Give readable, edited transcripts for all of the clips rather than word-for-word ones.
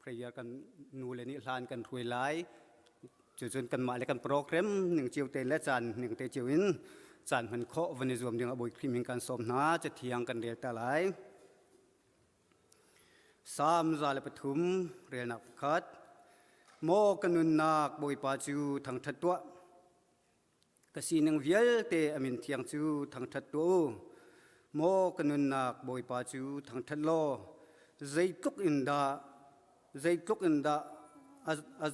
Prayer kan nu le nih hlan kan hruai lai. Cucun kanmah le kan program ning cio te le caan ning te cio in caan hman khawh van i zuam ding ah Bawi Khrih min kan sawm hna. Cathiang kan rel ta lai. Salm 103 relnak pakhat. Maw ka nunnak Bawipa cu thangṭhat tuah. Ka sining vialte a min thiang cu thangṭhat tuah u. Maw ka nunnak Bawipa cu thangṭhat law, zeitluk in dah zeitluk in dah a, a,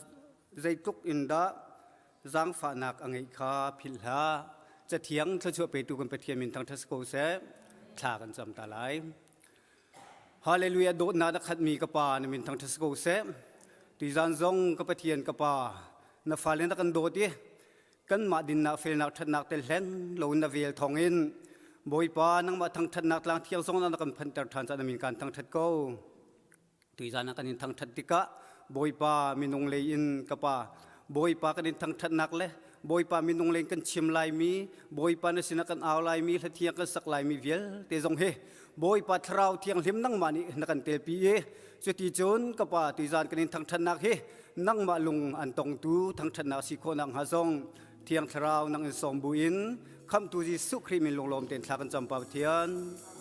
zeitluk in dah zaangfahnak a ngeih kha philh hlah. Cathiang thluachuah petu kan Pathian min thangṭhat si ko seh. Thla kan cam ta lai. Hallelujah dawtnak na khatmi ka pa na min thangṭhat si ko seh. Tuizan zong ka Pathian ka pa na fale na kan dawt i kanmah dinnak felnak ṭhatnak tel hleng lo na vel thawngin Bawipa nangmah thangṭhatnak tlang thiang zong na kan phanter ṭhan caah na min kan thangṭhat ko. Tuizan ah kan in thangṭhat tikah Bawipa minung lei in ka pa Bawipa kan in thangṭhatnak le Bawipa minung lei in kan chim laimi Bawipa na sinah kan au laimi hlathiang kan sak laimi vialte zong hi Bawipa Thlarau Thianghlim nangmah nih na kan telpi i cuti cun ka pa tuizan kan in thangṭhatnak hi nangmah lung an tongtu thangṭhatnak si khawhnak hnga zong Thiang Thlarau nang in sawm buin Khamhtu Jesuh Khrih min lunglawm tein thla kan cam Pa Pathian.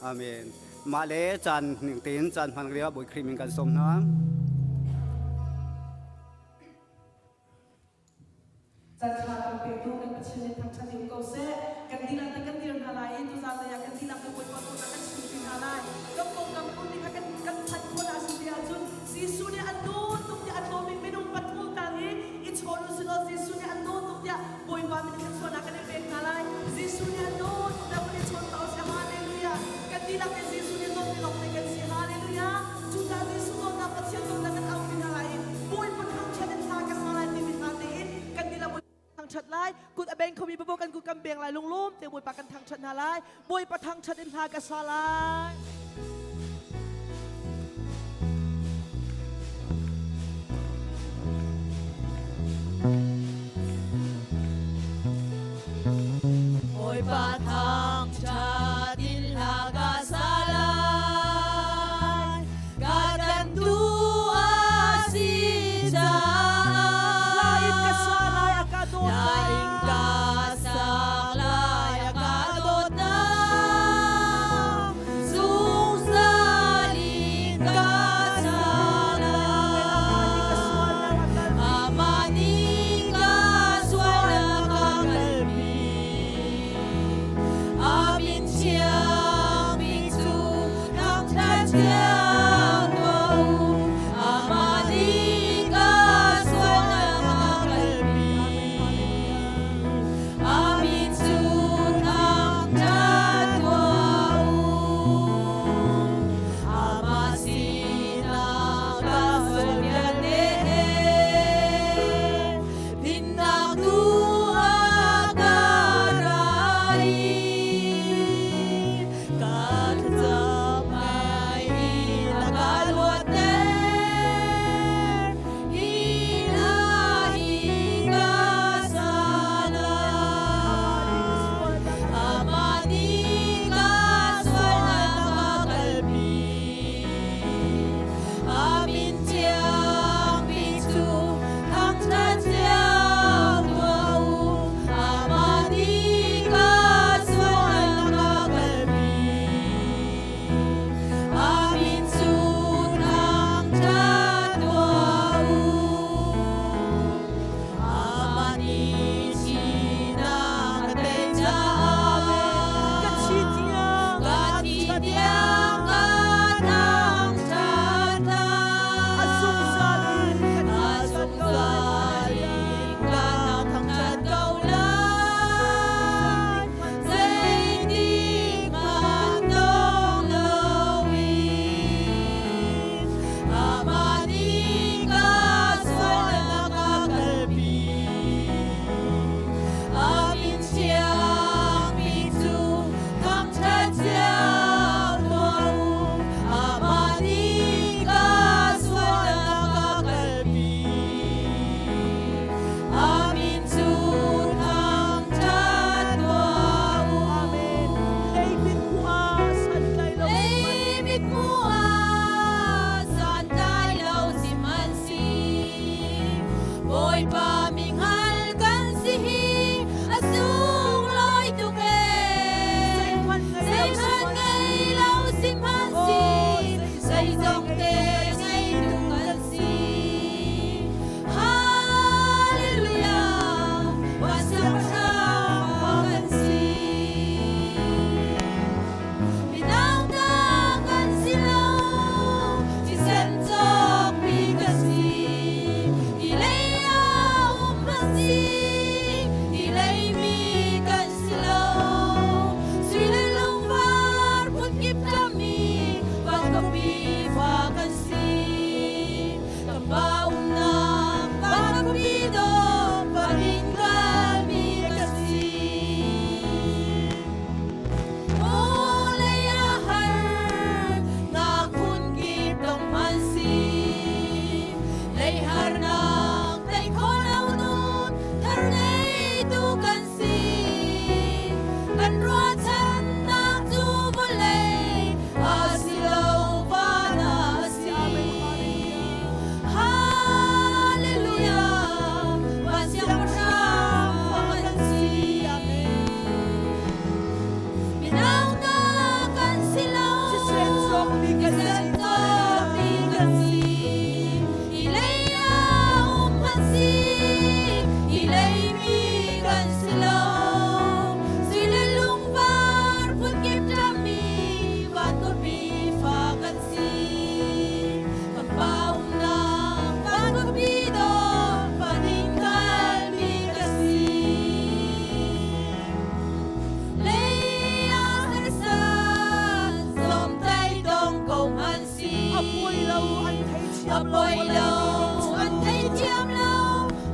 Amen. Mah le caan ning tein caan hman ria Bawi Khrih min kan sawm hna. Caan kan petu kan Pathian nih thangṭhat in ko seh. Kan dihlak te kan dir hna lai i tuzaan lei ah kan dihlak te Bawipa kut ah kan chimpi hna lai. Kan kongkam phun nih kha kan kan thanh khawh ah si ti ahcun Jesuh nih a dawt tuk tiah a tlawmi minung pathum tal hi i chawn u sih law Jesuh nih a dawt tuk tiah Bawipa min thluachuahnak kan i pek hna lai. Jesuh nih a dawt tuk tiah vun i chawn hna u sih. Hallelujah. Kan dihlak nih Jesuh nih dawtmi lawngte kan si. Hallelujah. Cucaah Jesuh dawtnak Pathian dawtnak kan aupi hna lai i Bawipa thangṭhat in hla ka sa lai timi hla tein kan dihlak thangṭhat lai. Kut a beng khomi paoh kan kut kan beng lai lunglawm te Bawipa kan thangṭhat hna lai. Bawipa thangṭhat in hla ka sa lai. Bawipa thangṭhat in hla ka sa lai. Ka tlantu a si caah. Hla in ka sa lai a ka dawt Hla in ka sak lai a ka dawtnak. Zungzal. Bawipa minghal kan si hi a sunglawi tuk ee. Zeihmanh ngei lo sihmanhsih zeizong te ngeitu kan si. Hallelujah, van siangpahrang kan si. Midang ta kan si lo, thisen cawkmi kan si. Hi lei ah um kan si, hi leimi kan si lo. Sui le lungvar phunkip tammi van khuapi fa kan si. Kan pa umnak van khuapi dawh van in kalmi kan si. Vawlei a har, nak phunkip dong hmanh si. Lei harnak tei kho lo nun thar ngeitu kan si. Kan ruahchannak cu vawlei a si lo van a si. Hallelujah, van siangpahrang kan si. Minau ta kan si lo, Thisen cawkmi kan si. thisen cawkmi kan si. Hi lei ah um kan si, hi leimi kan si lo. Sui le lungvar phunkip ṭammi van khuapi fa kan si. Kan pa umnak van khuapi dawh van in kalmi kan si. Lei ah harsat zawmtai dong ko hmanh si. A poi lo an A theithiam lo. poi lo an theithiam lo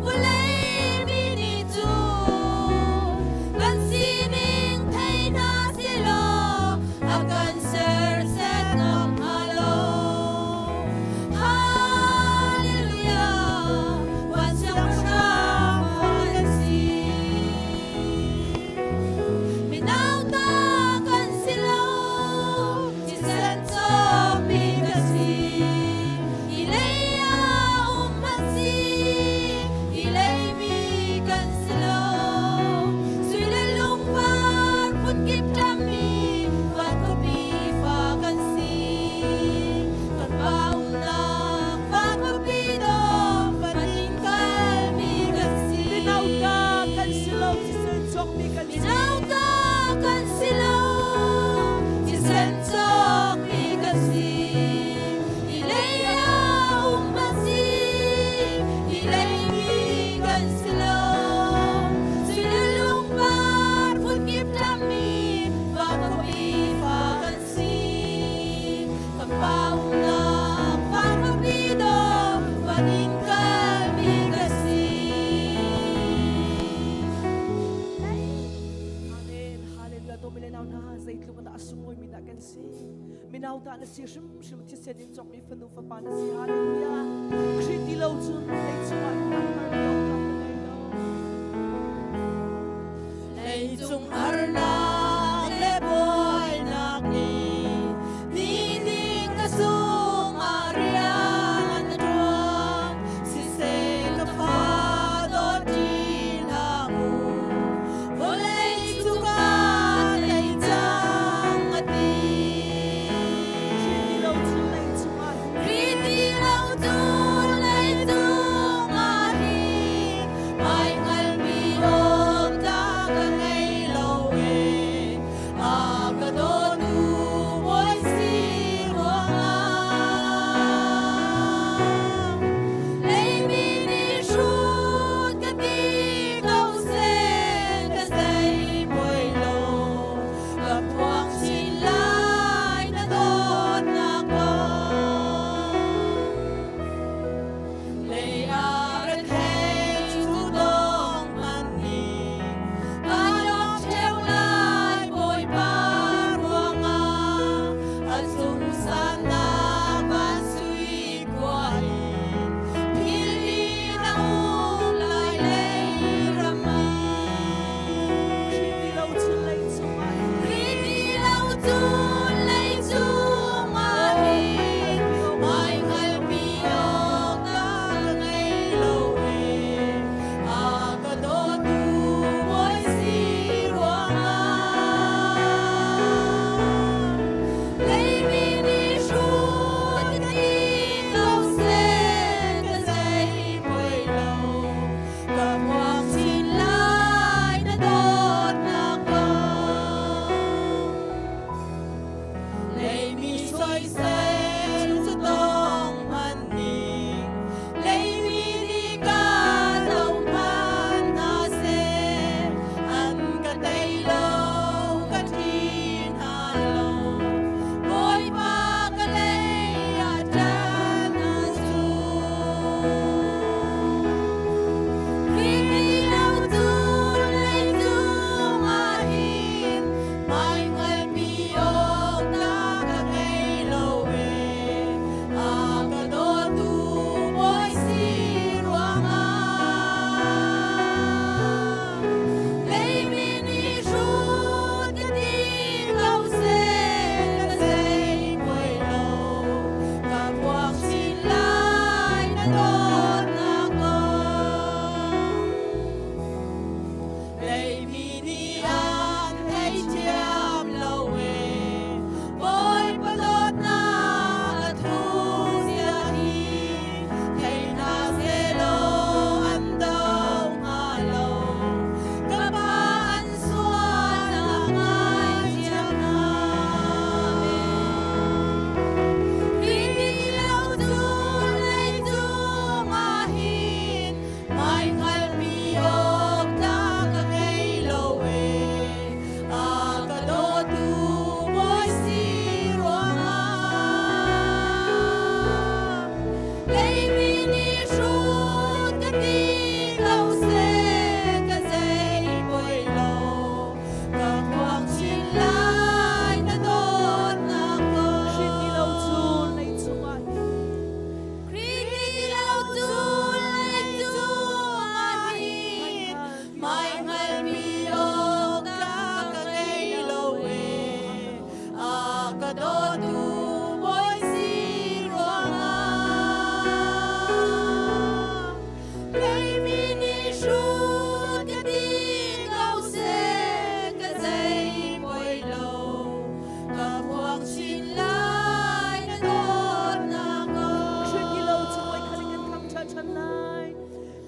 vawlei mi nih cun kan sining thei hna sehlaw a kan serset ngam hnga lo. Hallelujah, van siangpahrang kan si. Minau ta kan si lo, thisen cawkmi kan si. Hi lei ah um kan si, hi leimi kan si lo. Sui le lungvar phunkip ṭammi van khuapi fa kan si. Kan pa umnak van khuapi dawh van in kalmi kan si. Minau ta kan si lo, thisen cawkmi kan si. Minau ta kan si lo, thisen cawkmi kan si. Hi lei ah um kan si, hi leimi kan si lo. Sui le lungvar phunkip ṭammi van khuapi fa kan si. Kan pa umnak van khuapi dawh van in kalmi kan si. Amen. Hallelujah. Dawtmi le nau hna zeitluk in dah a sunglawi mi dah kan si. Minau ta na si hrimhrim thisen in cawkmi fanu fapa na si. Hallelujah. Khrih ti lo cun lei cungah hin har mi awk tlak ka ngei lo. Leicung harnak le buainak nih nitin ka sungah rian a ṭuan. Siseh ka fa dawt ṭi hlah mu, vawlei cungah tei cang a ti. Khrih ti lo cun lei cungah hin Khrih ti lo cun lei cung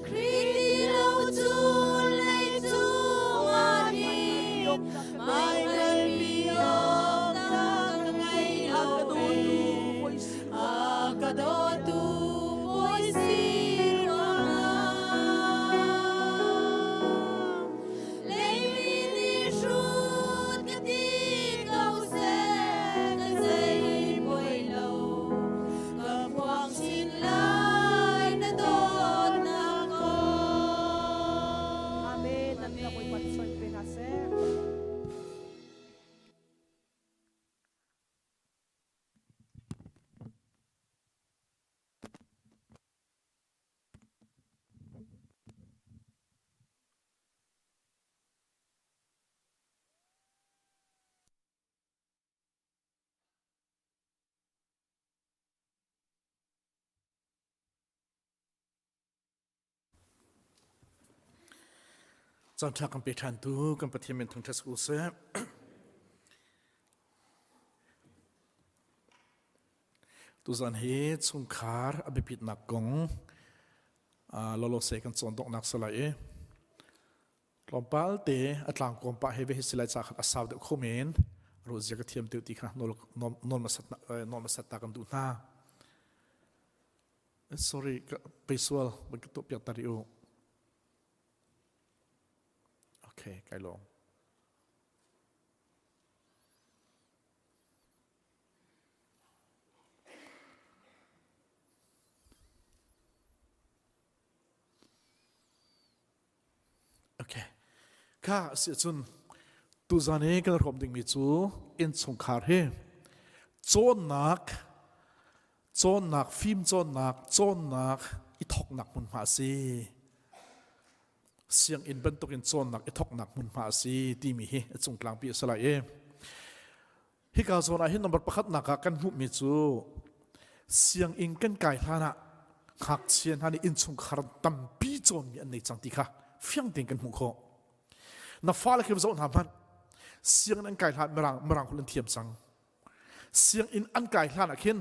Khrih ti lo cu leicung ah hin maihngalpi awk ka ngei lo e. A ka dawtu bawi si ruangah. Leimi nih hrut ka ti ko seh, ka zei buai lo. Ka phuang chin lai na dawtnak kong. Amen. Nan ila Bawipa nih pe hna seh. Caanṭha kan pe ṭhantu kan Pathian min thangṭhat u sih. Tuzan hi chungkhar a biapitnak kong lolo se kan cawn donghnak si lai i tlawmpal te a tlangkawm pah he ve hi silai ca khat a sau deuh kho men ro zia ka thiam deuh ti kha nawl masat ta kan duh hna sorry peisual ban ka tuah piak tari u okay kai lawm Okay. Kha si cun tuzan i kan hrawm dingmi cu innchungkhar hi cawnnak cawnnak fim cawnnak cawnnak i thawknak hmunhma a si. Sianginn bantukin cawnnak i thawknak hmunhma a si timi hi a cungtlangpi a si lai i Hika zawn ah hin number pakhatnak ah kan hmuhmi cu sianginn kan kai hlan ah ngakchia hna nih innchungkhar tampi cawnmi an nei cang ti kha fiang tein kan hmuh khawh. Na fale khi zoh hna hmanh sianginn an kai hlan mirang mirang holh an thiam cang. Sianginn an kai hlan ah khin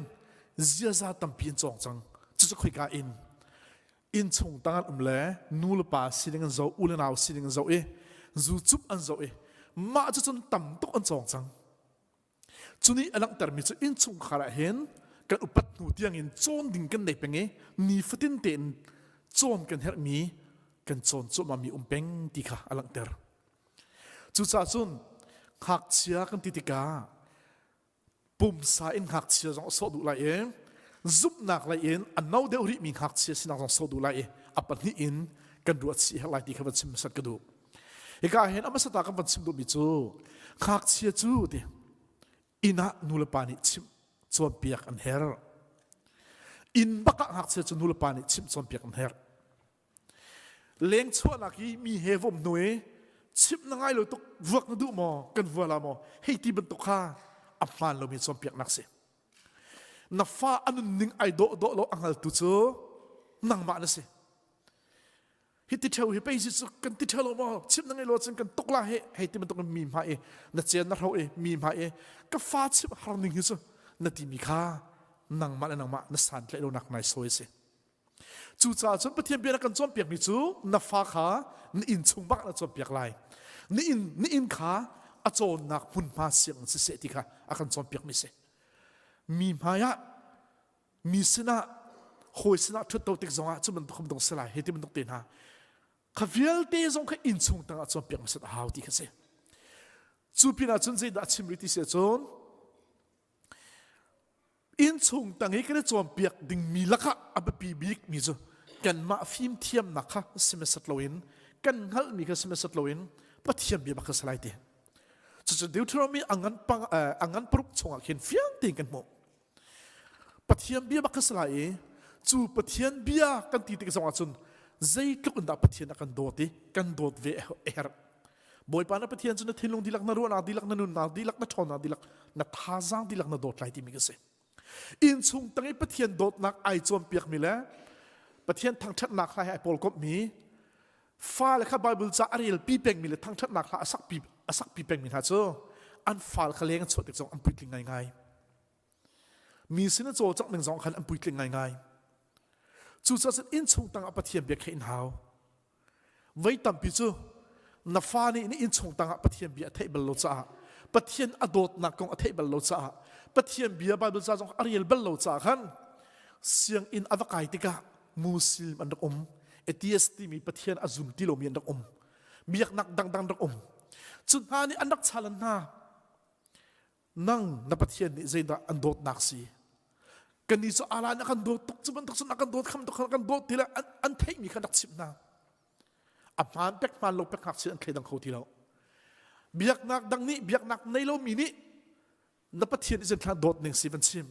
ziaza tampi an cawng cang. Cucu khoika in innchung tang an um le nu le pa sining an zoh u le nau sining an zoh i zu cup an zoh i mah cu cun tam tuk an cawng cang cu nih a langhtermi cu innchungkhar ah hin kan upat hnu tiangin cawn ding kan nei peng i nifatin tein cawn kan herhmi kan cawn cuahmahmi um peng ti kha a langhter cucaah cun ngakchia kan ti tikah pumsa in ngakchia zong a sawh duh lai i zumhnak lei in a no deuh rihmi ngakchia sinak zong sawh duh lai i a pahnih in kan ruah chih herh lai ti kha van chim hmasat ka duh. Hika hin a hmasat ah kan van chim duhmi cu ngakchia cu ti inn ah nulepa nih chimh cawnpiak an herh. Inn bak ah ngakchia cu nulepa nih chimh cawnpiak an herh. Leng chuahnak i mi he vom hnu i chimh na ngai lo tuk vuak na duh maw kan vua la maw hei ti bantuk kha a hmaan lomi cawnpiaknak si. Na fa a nunning ai dawh dawh lo a hngaltu cu nangmah na si. Hi ti ṭheo hi pei si cu kan ti ṭheo lo maw chimh na ngai lo cun kan tuk la he hei ti bantuk in mi hmai i na cen na hro i mi hmai i ka fa chimh har ning hi cu na timi kha nangmah le nangmah na santlaih lonak nai sawi si. Cucaah cun Pathian bia na kan cawnpiakmi cu na fa kha na inn chung bak na cawnpiak lai. Na inn, na inn kha a cawnnak hmunhma sianginn siseh ti kha a kan cawnpiakmi si. Mi hmai ah, mi sinah, hawi sinah ṭhutto tik zongah cu bantuk bantuk si lai, hei ti bantuk te hna. Kha vialte zong kha inn chung tangah cawnpiak hmasat a hau ti kha si. Cu pinah cun zeidah a chim rih ti si ahcun, Innchung tang i kan i cawnpiak dingmi lakah a biapi bikmi cu kanmah fimthiamnak kha simesat loin kan hngalhmi kha simesat loin Pathian bia bak kha si lai ti. Cucu Deuteronomy a ngan pang a ngan paruk chungah khin fiang tein kan hmuh. Pathian bia bak kha si lai i cu Pathian bia kan ti tik zongah cun zeitluk in dah Pathian a kan dawt i kan dawt ve a herh. Bawipa na Pathian cu na thinlung dihlak, na ruahnak dihlak, na nunnak dihlak, na ṭhawnnak dihlak, na thazaang dihlak na dawt lai timi ka si. Innchung tang i Pathian dawtnak ai cawnpiakmi le Pathian thangṭhatnak hla he ai pawlkomhmi fale kha Bible ca a relpi pengmi le thangṭhatnak hla a sakpi a sakpi pengmi hna cu an fale kha leng an chuah tik zong an puitling ngaingai. Mi sin a cawlcangh ning zong khan an puitling ngaingai. Cucaah cun innchung tangah Pathian bia kha in hau. Voi tampi cu na fa nih na innchung tangah Pathian bia a theih bal lo caah Pathian a dawtnak kong a theih bal lo caah Pathian bia Bible ca zong a rel bal lo caah khan sianginn a va kai tikah Muslim an rak um atheist timi Pathian a zum ti lomi an rak um biaknak dangdang rak um cu hna nih an rak chalan hna nang na Pathian nih zeidah an dawtnak si kannih cu Allah nih a kan dawt tuk cu bantuk cun a kan dawt kham tuk a kan dawt ti le an, an theihmi kha rak chimh hna a hmaan pek hmaan lo pek ngakchia an thleidang kho ti lo biaknak dang nih biaknak nei lomi nih na Pathian nih thla dawt ning si van chim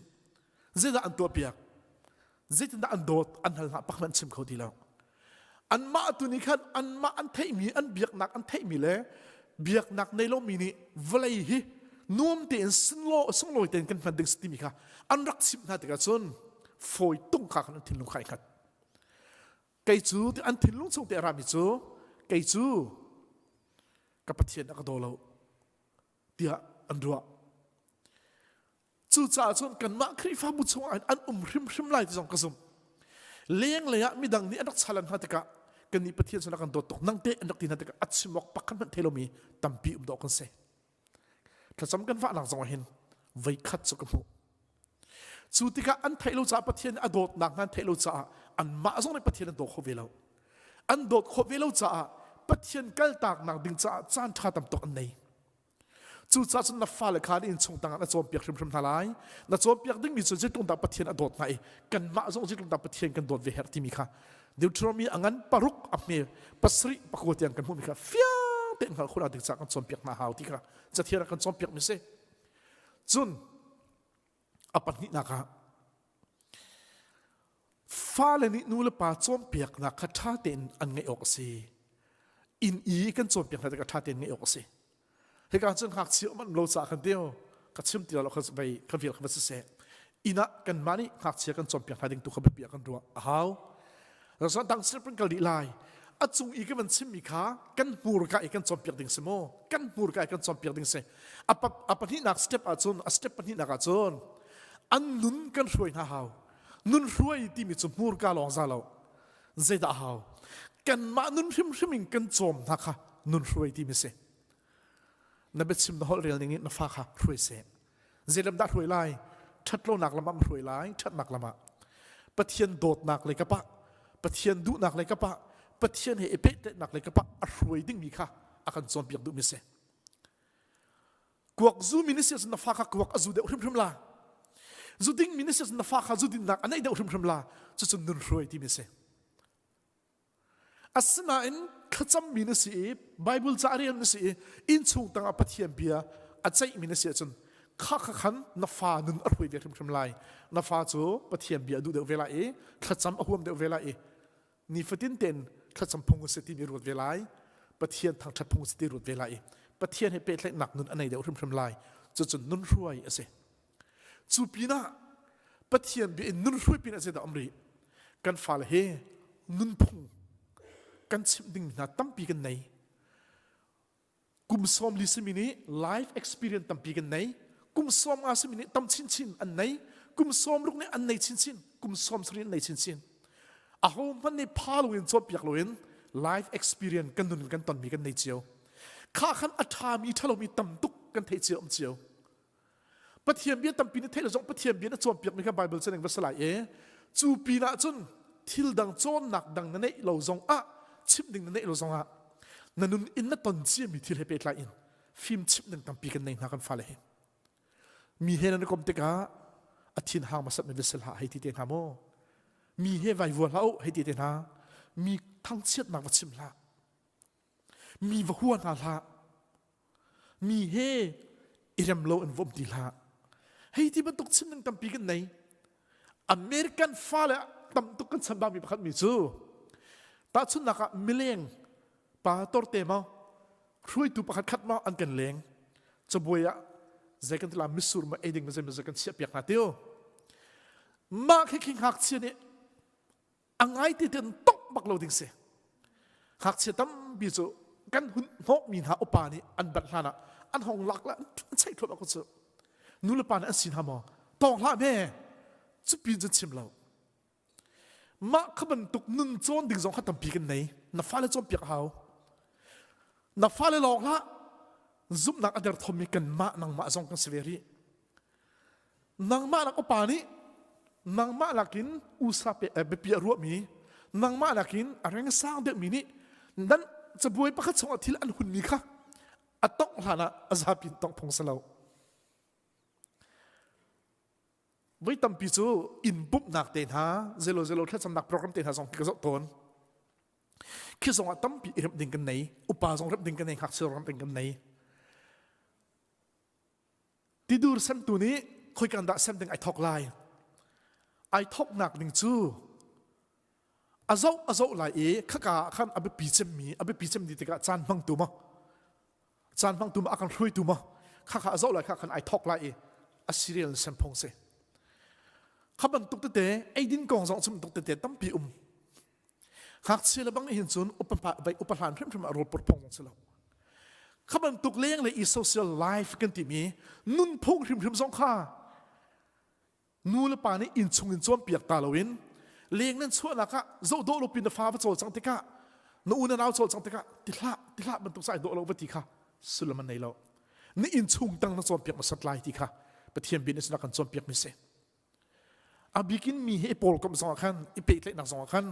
zeidah an tuah piak zeitindah an dawt an hal hna pakhat an chim kho ti lo anmah tu nih khan anmah an theihmi an biaknak an theihmi le biaknak nei lomi nih vawlei hi nuam tein sunglawi tein kan hman ding timi kha an rak chimh hna tikah cun fawi tung kha khan an thinlung kha ai hngat kei cu an thinlung chung te a rami cu kei cu ka Pathian a ka daw lo tiah an ruah Cucaah cun kanmah Khrihfabu chungah hin an um hrimhrim lai ti zong ka zumh. Lenglei ah midang nih an rak chalan hna tikah kannih Pathian cun a kan dawt tuk nang te an rak ti hna tikah a chim awk pakhat hmanh thei lomi tampi um dawh kan si. Thlacam kan vahnak zong ah hin voi khat cu ka hmuh. Cu tikah an theih lo caah Pathian a dawtnak hna an theih lo caah anmah zong nih Pathian an daw kho ve lo. An dawt khawh ve lo caah Pathian kaltaknak ding caah caan ṭha tam tuk an nei. Cucaah cun na fale kha na innchung tangah na cawnpiak hrimhrim hna lai. Na cawnpiak dingmi cu zeitluk dah Pathian a dawt hna i kanmah zong zeitluk dah Pathian kan dawt ve herh timi kha Deuteronomy a ngan paruk a hme pasarih pakua tiang kan hmuhmi kha fiang tein hngalh khawhnak ding caah kan cawnpiak hna hau ti kha cathiang ah kan cawnpiak mi si. Cun a pahnihnak ah fale nih nu le pa cawnpiaknak kha ṭha tein an ngaih awk a si. Inn i kan cawnpiak hna tikah ṭha tein ngaih awk a si. Hika cun ngakchia um an lo caah khan teo ka chim ti lo kha vei ka vial kha va siseh. Inn ah kanmah nih ngakchia kan cawnpiak hna ding tu kha biapi ah kan ruah a hau. Restaurant dang sir kal dih lai. A cung i ka van chimmi kha kan hmurka i kan cawnpiak ding si maw? Kan hmurka i kan cawnpiak ding si. A, pa, a pahnihnak step ahcun, a step pahnihnak ahcun an nun kan hruai hna hau. Nun hruai timi cu hmurka lawng za lo. Zeidah hau? Kanmah nun hrimhrim in kan cawm hna kha nun hruai timi si. Na biachim na holh rel ning in na fa kha hruai seh. Zeilam dah hruai lai? Ṭhatlonak lam ah ma hruai lai? Ṭhatnak lam ah. Pathian dawtnak lei kapah, Pathian duhnak lei kapah, Pathian he i pehtlaihnak lei kapah a hruai dingmi kha a kan cawnpiak duhmi a si. Kuak zu mi na si ahcun na fa kha kuak a zu deuh hrimhrim la. Zu ding mi na si ahcun na fa kha zu dinnak a neih deuh hrimhrim la. Cucu nun hruai timi a si. Asinain thlacammi na si i Bible ca a rel na si i innchung tangah Pathian bia a ceihmi na si ahcun kha kha khan na fa nun a hruai ve hrimhrim lai. Na fa cu Pathian bia a duh deuh ve lai i thlacam a huam deuh ve lai i nifatin tein thlacam phung a si timi ruat ve lai. Pathian thangṭhat phung a si ti ruat ve lai i Pathian he pehtlaihnak nun a nei deuh hrimhrim lai. Cucun nun hruai a si. Cu pinah Pathian bia in nun hruai pinah zeidah um rih? Kan fale he nunphung kan chimh ding hna tampi kan nei. Kum sawm li simi nih life experience tampi kan nei. Kum sawm nga simi nih tam chinchin an nei. Kum sawm ruk nih an nei chinchin. Kum sawm sarih an nei chinchin. Aho hmanh nih pha loin cawnpiak loin life experience kan nun kan tonmi kan nei cio. Kha khan a ṭhami ṭhalomi tam tuk kan theih cio um cio. Pathian bia tampi na theih lo zong Pathian bia na cawnpiakmi kha Bible caning va si lai i cu pinah cun thil dang cawnnak dang na neih lo zong ah chimh ding na neih lo zong ah na nun in na ton ciami thil he pehtlai in fim chimh ding tampi kan nei hna kan fale hi mi he nan kom tikah a thin hang masat mi vessel ha hei ti te hna maw mi he vai vua hlah u hei ti te hna mi thangchiatnak va chim hlah mi va hua hna hlah Mi he i rem lo in vom ti hlah. Hei ti bantuk chim ding tampi kan nei. American fale tam tuk kan chambau mi pakhat mi cu tahchunhnak ah mileng pa torte maw hruaitu pakhat khat maw an kan leng cabuai ah zei kan tila misur ma ei ding ma zei ma zei kan chiah piak hna tio mah khi khi ngakchia nih a ngai ti ten tok bak lo ding si ngakchia tampi cu kan hun hnawhmi hna upa nih an bat hlan ah an hong lak la an cheih thluahmah ko cu nu le pa nih an si hna maw tawng hlah me cu pin cun chim lo. Mah kha bantuk nun cawn ding zong kha tampi kan nei. Na fale cawnpiak a hau. Na fale lawng hlah zumhnak a derthawmmi kanmah nangmah zong kan si ve rih. Nangmah nak upa nih nangmah nakin usa pe eh, biapi a ruahmi nangmah nakin a reng sang deuhmi nih nan cabuai pakhat chungah thil an hunmi kha a tongh hlan ah a zapi in tongh phung si lo. Voi tampi cu inn pumhnak te hna, zelo zelo thlacamnak program te hna zong ka zoh tawn. Khi zong ah tampi i remh ding kan nei, upa zong remh ding kan nei, ngakchia remh ding kan nei. Tidur semtu nih khoikan dah sem ding ai thok lai? Ai thoknak ding cu a zoh a zoh lai i khaka ah khan a biapi cemmi a biapi cem di tikah caan hmangtu maw caan hmangtu maw a kan hruaitu maw khakha a zoh lai kha khan ai thok lai i a serial sem phung si kha bantuk tete eidin kong zong chim tuk tete tampi um ngakchia le bang hin cun upa upa hlan hrimhrim ah rawl pur phung zong si lo kha bantuk leng le i social life kan timi nunphung hrimhrim zong kha nu le pa nih innchung in cawnpiak ta loin leng nan chuahnak ah zoh dawh lo pin na fa va cawlcang tikah na u na nau cawlcang tikah ti hlah ti hlah bantuk sai dawh lo va ti kha sullam an nei lo na innchung tang na cawnpiak hmasat lai ti kha Pathian bia nih cun a kan cawnpiak mi si a bikin mi hi i pawl komh zong ah khan i pehtlaihnak zong ah khan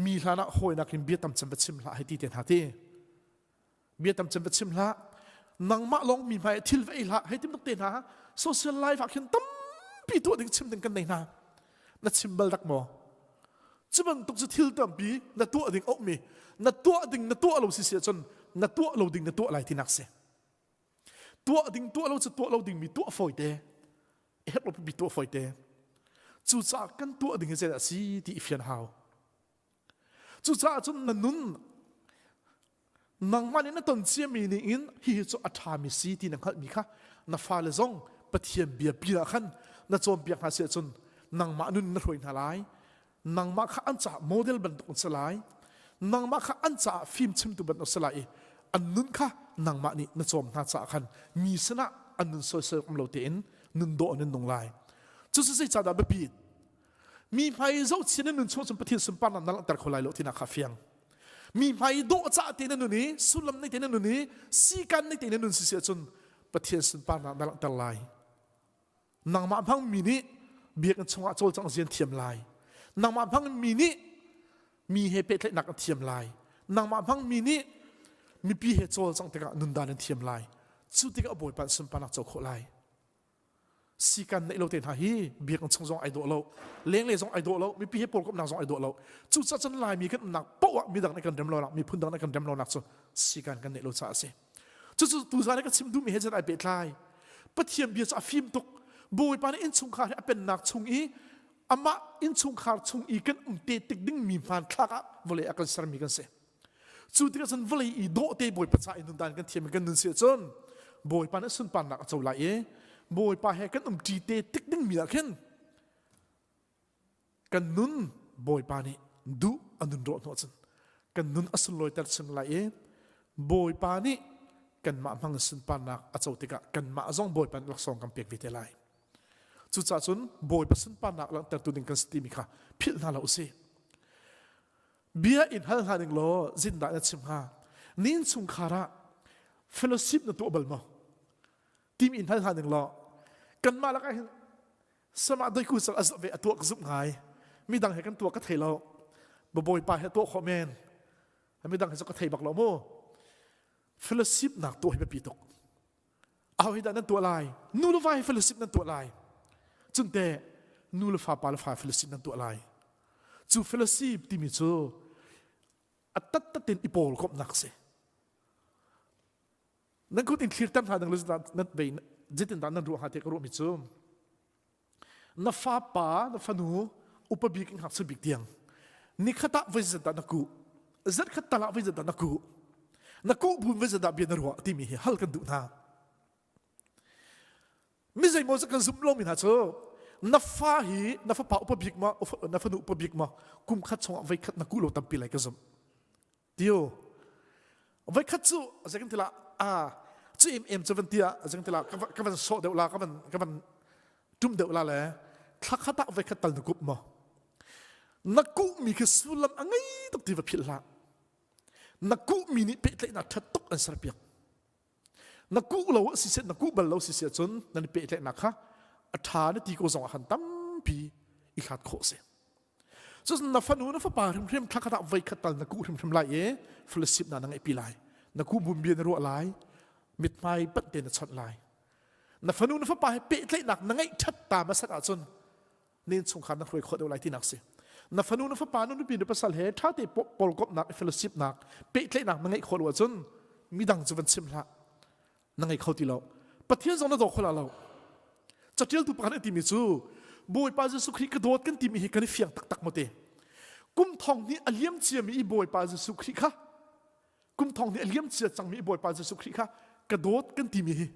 mi hlan ah hawinak in bia tam cem va chim hlah hei ti te hna ti bia tam cem va chim hlah nangmah lawng mi hmai thil va ei hlah hei ti te hna social life ah khin tampi tuah ding chim ding kan nei hna na chim bal dak maw cu bantuk cu thil tampi na tuah ding mi na tuah ding na tuah lo si si ahcun na tuah lo ding na tuah lai tinak si tuah ding tuah lo cu tuah lo ding mi tuah fawi te herh lo pipi tuah fawi te cucaah kan tuah ding hi zeidah a si ti i fian hau Cucaah cun na nun nangmah nih na ton ciami ning in hihi cu a ṭhami si ti na hngalhmi kha na fale zong Pathian bia pi ah khan na cawnpiak hna si ahcun nangmah nun na hruai hna lai nangmah kha an caah model bantuk an si lai nangmah kha an caah fimchimtu bantuk si lai i an nun kha nangmah nih na cawm hna caah khan mi sinah an nun soisel um lo tein nun dawh in an nung lai cucu zeicahdah biapit Mi hmai zohchia na nun chung cun Pathian sunparnak na langhter kho lai lo tinak kha fiang. Mi hmai dawhcah te na nun i sullam nei te na nun i sikan nei te na nun si si ahcun Pathian sunparnak na langhter lai. Nangmah hmang mi nih biakinn chungah cawlcangh zian thiam lai. Nangmah hmang mi nih mi he pehtlaihnak an thiam lai. Nangmah hmang mi nih mipi he cawlcangh tikah nundan an thiam lai. Cu tikah Bawipa sunparnak co khawh lai. Sikan neih lo te hna hi biakinn chung zong ai dawh lo lenglei zong ai dawh lo mipi he pawlkomhnak zong ai dawh lo cucaah cun laimi kan umnak poah ah midang nih kan rem lonak miphun dang nih kan rem lonak cu sikan kan neih lo caah a si cucu tuzaan i ka chim duhmi he cun ai pehtlai Pathian bia cu a fim tuk Bawipa nih innchungkhar hi a pennak chung i amah innchungkhar chung i kan um te tik dingmi hmanthlak ah vawlei a kan sermi kan si Cu tikah cun vawlei i dawhte Bawipa ca i nundan kan thiam i kan nun si ahcun Bawipa nih sunparnak a co lai i Bawipa he kan umṭi te tik dingmi ah khin kan nun Bawipa nih duh a nun rawh hnawh cun kan nun a sunlawiter chin lai i Bawipa nih kanmah hmang in sunparnak a co tikah kanmah zong Bawipa nih laksawng kan pek ve te lai. Cucaah cun Bawipa sunparnak langhtertu ding kan si timi kha philh hna lo usih. Bia in hal hna ning law zindah na chim hnga? Nin chungkhar ah fellowship na tuah bal maw? Timi in hal hna ning law kanmah lakah hin sama doiku cal a ve a tuah ka zumh ngai. Midang he kan tuah ka thei lo. Bawipa he tuah khawh men. Midang he cu ka thei bak lo mu. Fellowship nak tuah hi biapi tuk. Aho hi dah nan tuah lai? Nu le va hi fellowship nan tuah lai. Cun te nu le fa pa le fa fellowship nan tuah lai. Cu fellowship timi cu a tattat in i pawl komhnak si. Nan kut in thlir tam hna dang le nan vei zeitin dah nan ruah hnga ti ka ruahmi cu na fapa na fanu upa bik in ngakchia bik tiang nikhat ah voi zat dah na kuh zarkhat tal ah voi zat dah na kuh na kuh bun voi zat dah bia na ruah timi hi hal kan duh hna mi zeimaw cu kan zumh lomi hna cu na fa hi na fapa upa bik ma na fanu upa bik ma kum khat chungah voi khat na kuh lo tampi lai ka zumh Tio. Voikhat cu zeikan tila a cu em em cu van tia zeikan tila ka van sawh deuh la ka van ka van tum deuh la le thla khat ah voikhat tal na kup maw? Na kuhmi khi sullam a ngei tuk ti va philh hlah. Na kuhmi nih pehtlaihnak ṭhat tuk an serpiak. Na kuh lo a si na kuh bal lo si si ahcun nan i pehtlaihnak kha a ṭha na ti ko zong ah khan tampi i hlat khawh a si. Cun na fanu na fapa hrimhrim thla khat ah voi khat tal na kuh hrimhrim lai i fellowship na na ngeihpi lai. Na kuh bum bia na ruah lai, mithmai panh te na chawnh lai. Na fanu na fapa he pehtlaihnak na ngeih ṭhat ta hmasat ahcun na innchungkhar na hruai khawh deuh lai tinak si. Na fanu na fapa na nupi na pasal he ṭha te pawlkomhnak fellowship nak pehtlaihnak na ngeih khawh lo ahcun midang cu van chim hlah. Na ngei kho ti lo. Pathian zong na daw kho la lo. Catialtu pakhat a timi cu Bawipa Jesuh Khrih ka dawt kan timi hi kan i fiang taktak maw te. Kum thong hnih a liam ciami i Bawipa Jesuh Khrih kha kum thong hnih a liam cia cangmi i Bawipa Jesuh Khrih kha ka dawt kan timi hi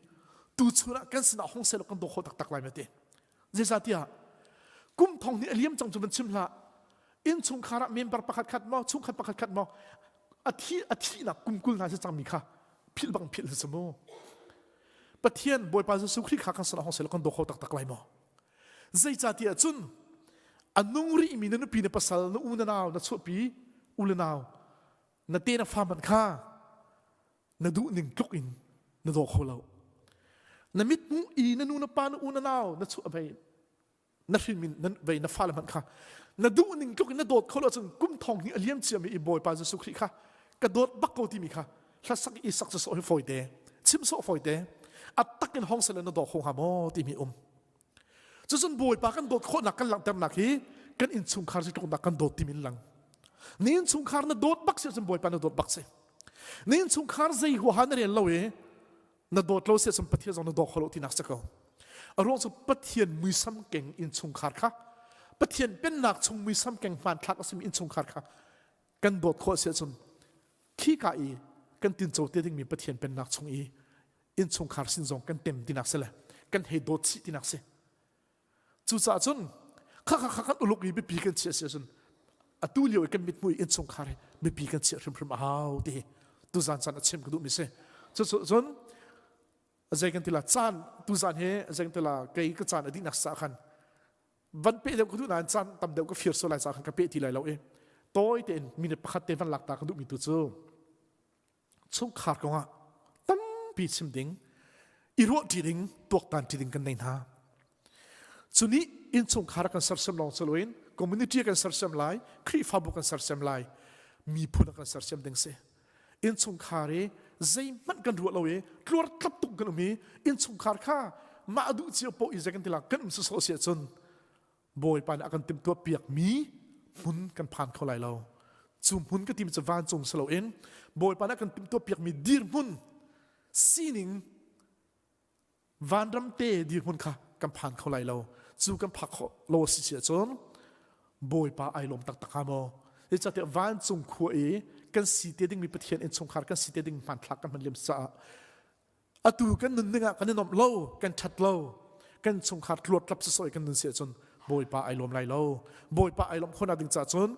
tuchun ah kan sinah hong selaw kan daw kho taktak lai ma te. Zeicahtiah kum thong hnih a liam cang cu van chim hlah. Innchungkhar ah member pakhat khat maw chungkhat pakhat khat maw a thi a thihnak kum 20 hna si cangmi kha philh bang philh si mu. Pathian Bawipa Jesuh Khrih kha kan sinah hong selaw kan daw kho taktak lai maw? Zeicahtiah cun a nung rihmi na nupi na pasal na u na nau na chuahpi u le nau na te na fa man kha na duh ning tluk in na daw kho lo. Na mithmuh i na nu na pa na u na nau na chuah vei na hrinmi na vei na fale hmanh kha na duh ning tluk in na dawt kho lo cun kum thong hnih a liam ciami i Bawipa Jesuh Khrih kha ka dawt bak ko timi kha hlasak i sak sawh hi fawi te chim sawh fawi te a tak in hong sele na daw kho hnga maw timi um cucun Bawipa kan dawt khawhnak kan langhternak hi kan innchungkhar si tluknak kan dawt timi lang na innchungkhar na dawt bak si cun Bawipa na dawt bak si na innchungkhar zei huaha na rel lo i na dawt lo si cun Pathian zong na daw kho lo tinak si ko a ruang cu Pathian muisam keng innchungkhar kha Pathian pennak chung muisam keng hmanthlak a simi innchungkhar kha kan dawt khawh si ahcun khika i kan tinco te dingmi Pathian pennak chung i innchungkhar sin zong kan tem tinak si le kan hei dawt chih tinak si cucaah cun kha kha kha kan uluk i biapi kan chiah si ahcun atu lio i kan mithmui innchungkhar hi biapi kan chiah hrimhrim a hau ti hi tuzan caan a chim ka duhmi si cucu cun zei kan tila caan tuzan hi zei kan tila kei ka caan a dihnak sa khan van pe deuh ka duh nain caan tam deuh ka fir sual lai ca khan ka pe ti lai lo i tawi tein minute pakhat te van lak ta ka duhmi tu cu chungkhar kongah tampi chim ding i ruah ṭi ding tuaktan ṭi ding kan nei hna cu nih innchungkhar kan sersiam lawng si loin community kan sersiam lai Khrihfabu kan sersiam lai miphun kan sersiam ding si innchungkhar i zeihmanh kan ruah lo i tluar tlap tuk kan um i innchungkhar kha mah duh cio poh i zei kan ti la kan um sawsawh si ahcun Bawipa nih a kan timhtuah piakmi hmun kan phan kho lai lo. Cu hmun ka tim cu vancung si loin Bawipa nih a kan timhtuah piakmi dirhmun sining vanram te dirhmun kha kan phan kho lai lo. Cu kan phak khawh lo a si si ahcun Bawipa ai lawm taktak hnga maw? Zeicahtiah vancung khua i kan si te dingmi Pathian innchungkhar kan si te ding hmanthlak kan hman liam caah atu kan nunning ah kan i nuamh lo kan ṭhat lo kan chungkhar tluatlap sisoi kan nun si ahcun Bawipa ai lawm lai lo Bawipa ai lawmh khawhnak ding caah cun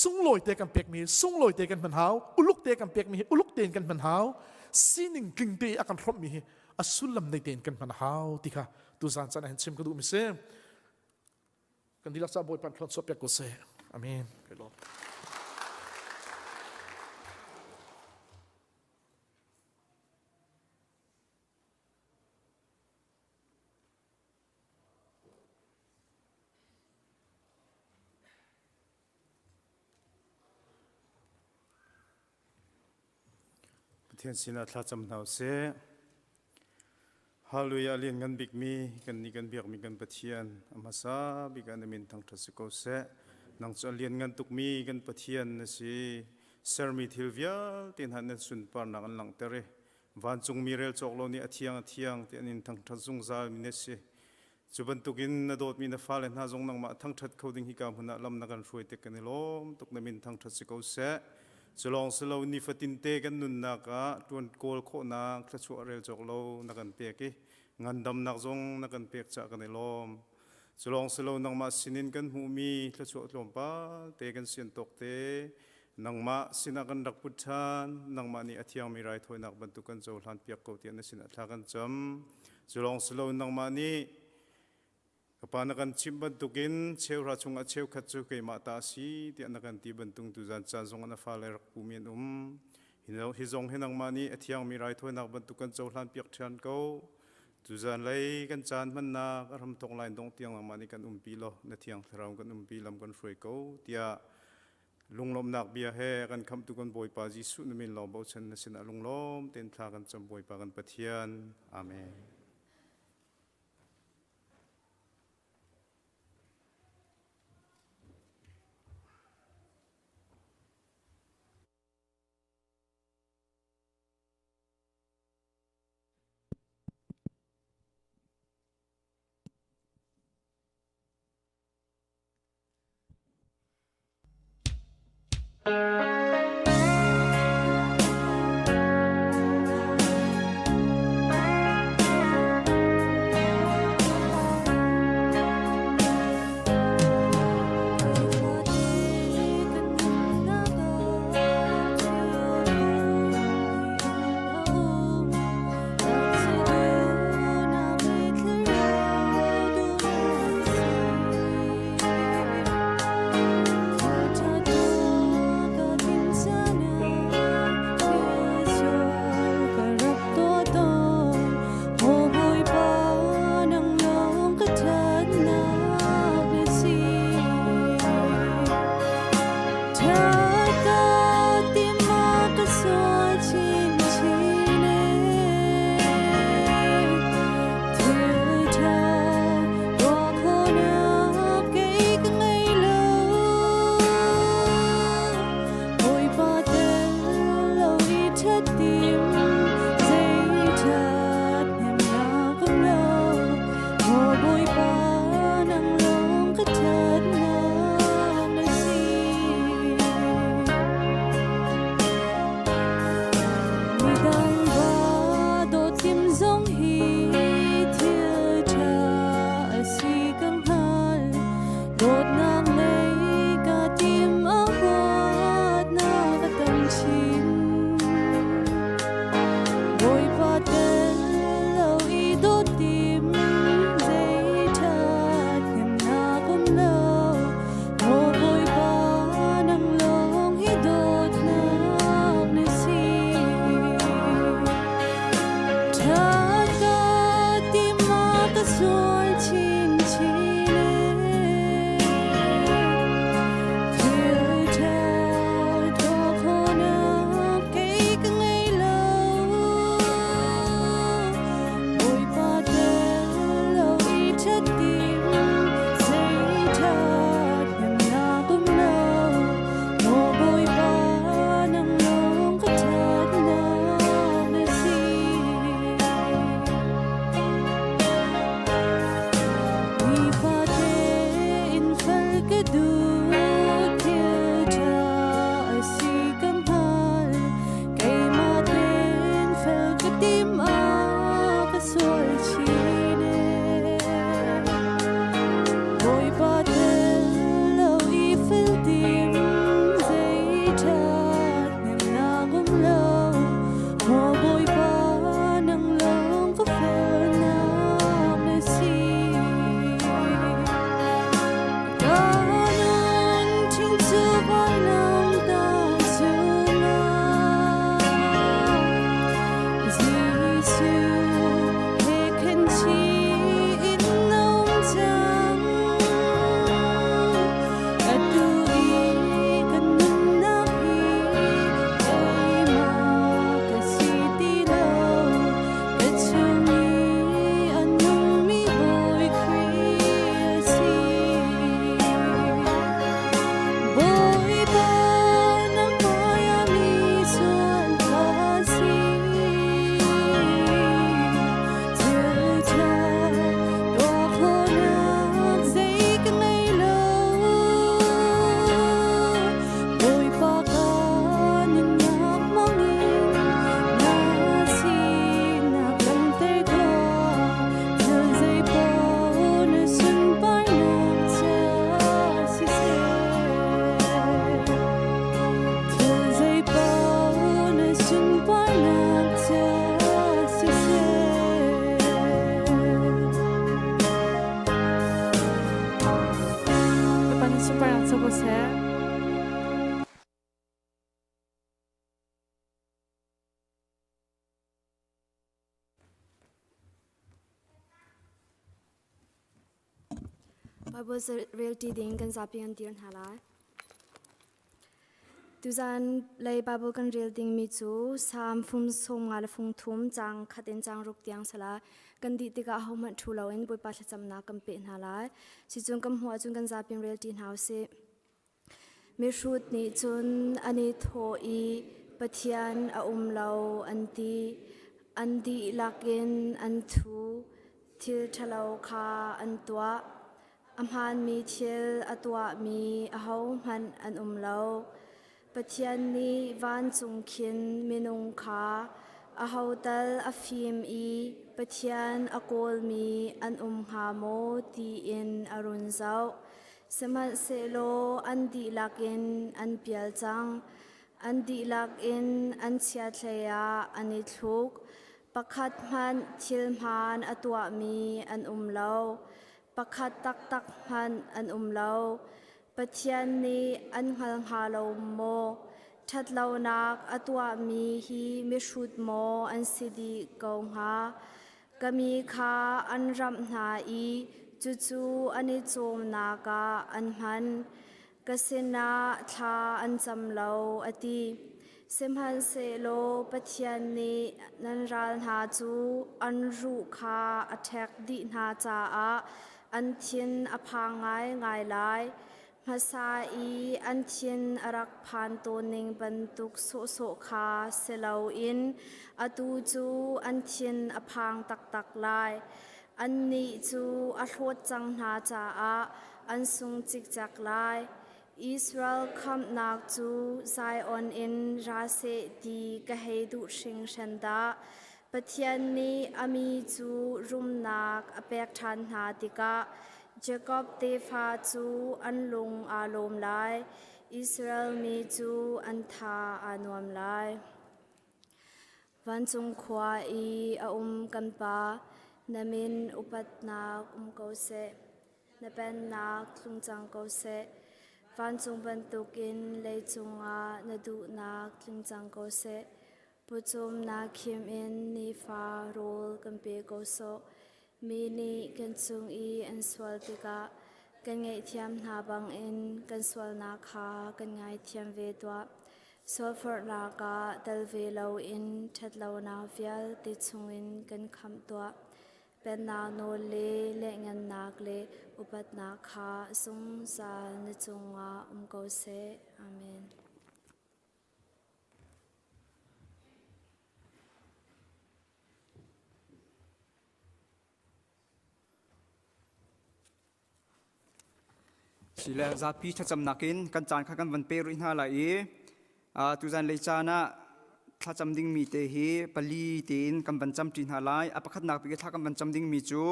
sunglawi te kan pekmi sunglawi te kan hman hau uluk te kan pekmi hi uluk tein kan hman hau sining tling te a kan hrawmhmi hi a sullam nei tein kan hman hau ti kha tuzan caan ah hin chim ka duhmi si kan dihlak ca Bawipa thluan chuah piak ko seh amen kai lawm Pathian sinah thlacam hna usih. Hallelujah lian ngan bikmi kan nih kan biakmi kan Pathian a hmasa bik ah na min thangṭhat si ko seh. Nang cu a lian ngan tukmi kan Pathian na si. Sermi thil vialte hna na sunparnak an langhter i vancungmi rel cawk lo nih a thiang a thiang ti an in thangṭhat zungzal mi na si. Cu bantukin na dawtmi na fale hna zong nangmah thangṭhat kho ding hika hmun ah lam na kan hruai tik kan i lawm tuk na min thangṭhat si ko seh. Cu lawng si lo nifatinte kan nunnak ah ṭuan kawl khawhnak thluachuah rel cawk lo na kan pek i ngandamnak zong na kan pek caah kan i lawm. Cu lawng si lo nangmah sinin kan hmuhmi thluachuah tlawmpal te kan sian tawk te nangmah sinah kan rak put ṭhan nangmah nih a thiangmi raithawinak bantuk kan cohlan piak ko tiah na sinah thla kan cam. Cu lawng si lo nangmah nih. Ka pa na kan chimh bantukin cheuhra chungah cheukhat cu keimah ta a si tiah na kan ti bantuk tuzan caan zongah na fale rak pumi an um. Hi zong hi nangmah nih a thiangmi raithawinak bantuk kan cohlan piak ṭhan ko. Tuzan lei kan caan hmannak a hramthawk lai dongh tiang nangmah nih kan umpi law na thiang thlarau kan umpi lam kan hruai ko tiah lunglawmhnak bia he kan khamhtu kan Bawipa Jesuh na min lawng bochan na sinah lunglawm tein thla kan cam Bawipa kan Pathian. Amen. Bible rel ṭi ding kan zapi kan dir hna lai. Tuzan lei Bible kan rel dingmi cu Salm fung sawm nga le fung thum caang khat in caang ruk tiang sala kan dih tikah ahohmanh ṭhu loin Bawipa thlacamnak kan peh hna lai. Sicun kan hmuh ahcun kan zapi in rel ṭi hna usih. Mihrut nih cun an i thawh i Pathian a um lo an ti. An dihlak in an thu. Thil ṭhalo kha an tuah. A hmaanmi thil a tuahmi ahohmanh an um lo. Pathian nih vancung khin minung kha aho tal a fim i Pathian a kawlmi an um hnga maw tiin a run zoh. Sihmanhsehlaw an dihlak in an pial cang. An dihlak in an chiathlei ah an i thluk. Pakhat hmanh thil hmaan a tuahmi an um lo. Pakhat taktak hmanh an um lo. Pathian nih an hngal hnga lo maw? Ṭhatlonak a tuahmi hi mihrut maw an si dih ko hnga? Ka mi kha an ramh hna i cucu an i cawmnak ah an hman. Ka sinah thla an cam lo, a ti. Sihmanhsehlaw Pathian nih nan ral hna cu an ruh kha a ṭhek dih hna caah an thin a phang ngaingai lai. Hmasa i an thin a rak phan tawnning bantuk sawhsawh kha si loin atu cu an thin a phang taktak lai. Annih cu a hlawt cang hna caah an sung cikcek lai. Israel khamhnak cu Zion in ra seh ti ka hei duh hringhran dah. Pathian nih a mi cu rumnak a pek ṭhan hna tikah Jakob tefa cu an lung aa lawm lai, Israel mi cu an tha aa nuam lai. Vancung khua i a um kan Pa, na min upatnak um ko seh. Na pennak tlung cang ko seh. Vancung bantukin leicung ah na duhnak tling cang ko seh. Pawcawmnak khim in nifa rawl kan pe ko sawh. Mi nih kan cung i an sual tikah kan ngaihthiam hna bangin kan sualnak kha kan ngaithiam ve tuah. Sualforhnak ah tel ve loin ṭhatlonak vialte chungin kan khamh tuah. Pennak nawl le lehngannak le upatnak kha zungzal na cungah um ko seh. Amen. Sile zapi thlacamnak in kan caan kha kan van pe rih hna lai i tuzan lei caan ah thlacam dingmi te hi pali tein kan van cam ṭi hna lai. A pakhatnak bik i thla kan van cam dingmi cu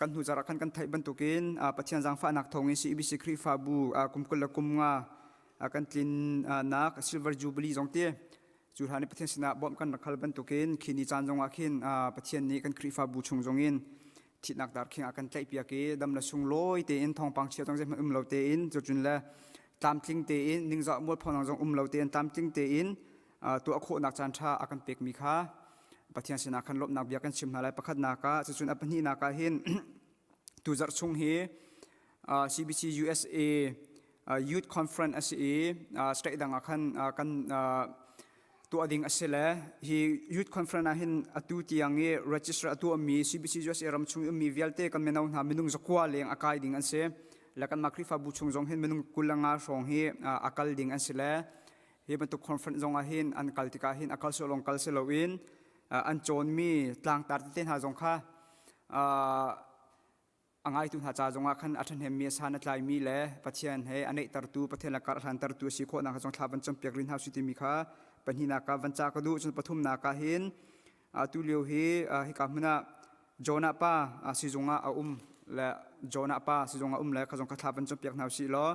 kan hnu zarh ah khan kan theih bantukin Pathian zaangfahnak thawngin CEBC Khrihfabu kum 20 le kum nga kan tlinnak Silver Jubilee zong ti cu hlan i Pathian sinah bawmh kan rak hal bantukin khi ni caan zongah khin Pathian nih kan Khrihfabu chung zongin thihnak darkhing a kan tlaihpiak i dam le sunglawi tein thawngpang chia zong zeihmanh um lo tein cucun le tlamtling tein ningzah mualphonak zong um lo tein tlamtling tein tuah khawhnak caan ṭha a kan pekmi kha Pathian sinah khan lawmhnak bia kan chim hna lai pakhatnak ah cucun a pahnihnak ah hin tuzarh chung hi CBC USA Youth Conference a si i state dang ah khan kan tuah ding a si le hi Youth Conference ah hin atu tiang i register a tuahmi CBC USA ram chung i ummi vialte kan mino hna minung zakua leng a kai ding an si le kanmah Khrihfabu chung zong hin minung 25 hrawng hi a kal ding an si le hi bantuk conference zong ah hin an kal tikah hin a kal sawh lawng kal si loin an cawnmi tlangtar tete hna zong kha a ngaitu hna ca zongah khan a ṭhahnemmi a san a tlaimi le Pathian he a neihtertu Pathian le kar a hlantertu a si khawhnak kha zong thla van campiak rih hna usih timi kha pahnihnak ah van ca ka duh cun pathumnak ah hin atu lio hi hika hmun ah Jonah pa sizung ah a um le Jonah pa sizung ah um le kha zong kha thla van campiak hna usih law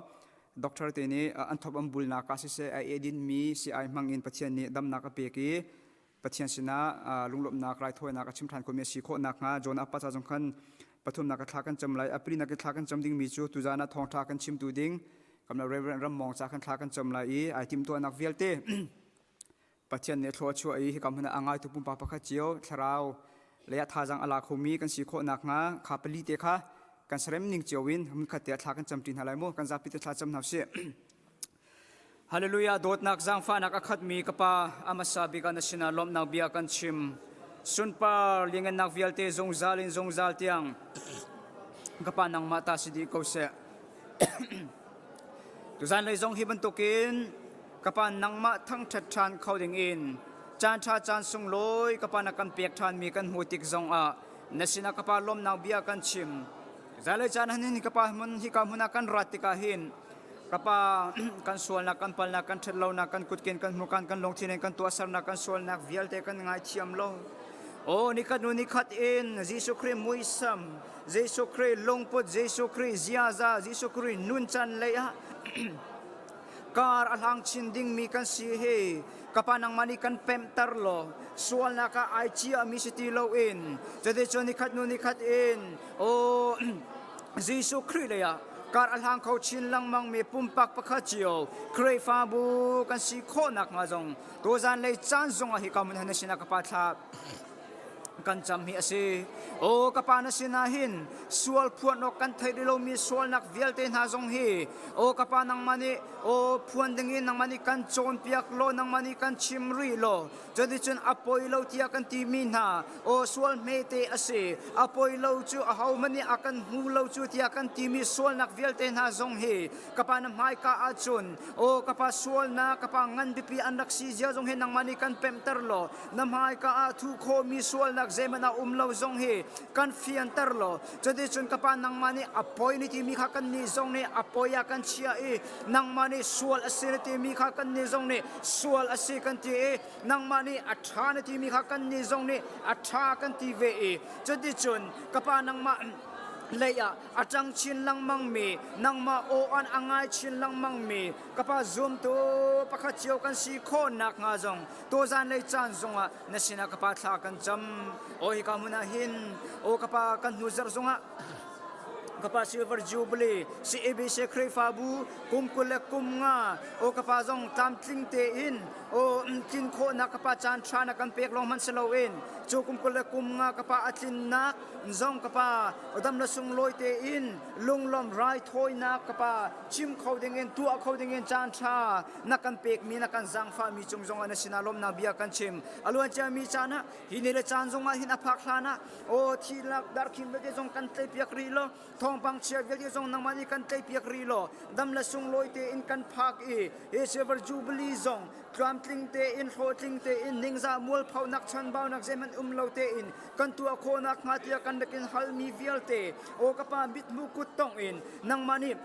doctor te nih an thop an bulnak ah siseh a edin mi si ai hmang in Pathian nih damnak a pek i Pathian sinah lunglawmhnak raithawinak a chim ṭhan khomi a si khawh nakhnga Jonah pa ca zong khan pathumnak a thla kan cam lai. April nak i thla kan cam dingmi cu tuzaan ah thawngṭha kan chimtu ding kamla Reverend Ram Mawng ca khan thla kan cam lai i ai timhtuahnak vialte Pathian nih thlua chuah i hika hmun ah a ngaitu pumpak pakhat cio thlarau lei ah thazaang a la khomi kan si khawh nakhnga kha pali te kha. kan sarem ning cio in hmunkhat te ah thla kan camṭi hna lai mu kan zapi te thla cam hna usih. Hallelujah dawtnak zaangfahnak a khatmi ka pa amasa bik ah na sinah lawmhnak bia kan chim sunpar liangennak vialte zungzal in zungzal tiang ka pa nangmah ta si dih ko seh tuzan lei zong hi bantukin ka pa nangmah thangṭhat ṭhan kho ding in caan ṭha caan sunglawi ka pa na kan pek ṭhanmi kan hmu tik zong ah na sinah ka pa lawmnak bia kan chim Zanlei caan han hin ka pa hmun hika hmun ah kan rat tikah hin ka pa kan sualnak kan palnak kan ṭhatlonak kan kutken kan hmukan kan lungthin in kan tuahsernak kan sualnak vialte kan ngaithiam lo Oh nikhat nu nikhat in Jesuh Khrih muisam Jesuh Khrih lungput Jesuh Khrih ziaza Jesuh Khrih nuncan lei ah kar a hlang chin dingmi kan si hi kapa nangmah nih kan pemhter law sualnak ah ai ciami si ti loin cuticun nikhat hnu nikhat in aw Jesuh Khrih lei ah kar a hlang kho chin lengmang mi pumpak pakhat cio Khrihfabu kan si khawh nakhnga zong tuzan lei caan zong ah hi ka mun han sinah ka pa thla kan cam hi a si. Aw ka pa na sinah hin sual phuan awk kan theih rih lomi sualnak vialte hna zong hi aw ka pa nangmah nih aw phuan dingin nangmah nih kan cawnpiak law nangmah nih kan chim rih law cuticun a poi lo tiah kan timi hna aw sual hmete a si a poi lo cu ahohmanh nih a kan hmu lo cu tiah kan timi sualnak vialte hna zong hi ka pa na hmaika ahcun aw ka pa sualnak ka pa ngan bipi an rak si zia zong hi nangmah nih kan pemhter law na hmaika ah thu khawhmi sualnak zeihmanh a um lo zong hi kan fianter law cuticun ka pa nangmah nih a poi ni timi kha kannih zong nih a poi ah kan chia i nangmah nih sual a si na timi kha kannih zong nih sual a si kan ti i nangmah nih a ṭha na timi kha kannih zong nih a ṭha kan ti ve i cuticun ka pa nangmah lei ah a ṭang chin lengmang mi nangmah aw-an a ngai chin lengmang mi ka pa zumtu pakhat cio kan si khawh nakhnga zong Tuzan lei caan zongah na sinah ka pa thla kan cam. Aw hika hmun ah hin aw ka pa kan hnu zarh zongah ka pa Silver Jubilee CABC Khrihfabu kum 20 le kum nga aw ka pa zong tlamtling tein aw tlin khawhnak ka pa caan ṭha na kan pek lawng hmanh si loin cu kum 20 le kum nga ka pa a tlinnak zong ka pa dam le sunglawi tein lunglawm raithawinak ka pa chim kho dingin tuah kho dingin caan ṭha na kan pekmi na kan zaangfahmi cung zongah na sinah lawmnak bia kan chim a luanciami caan ah hi ni le caan zongah hin a phak hlan ah aw thilak darkhing vialte zong kan tleipiak rih law thawngpang chia vialte zong nangmah nih kan tleipiak rih law dam le sunglawi tein kan phak i hi silver jubilee zong tlamtling tein hlawhtling tein ningzah mualphonak chanbaunak zeihmanh um lo tein kan tuah khawhnak hnga tiah kan rak in halmi vialte aw ka pa mithmu kut tong in nangmah nih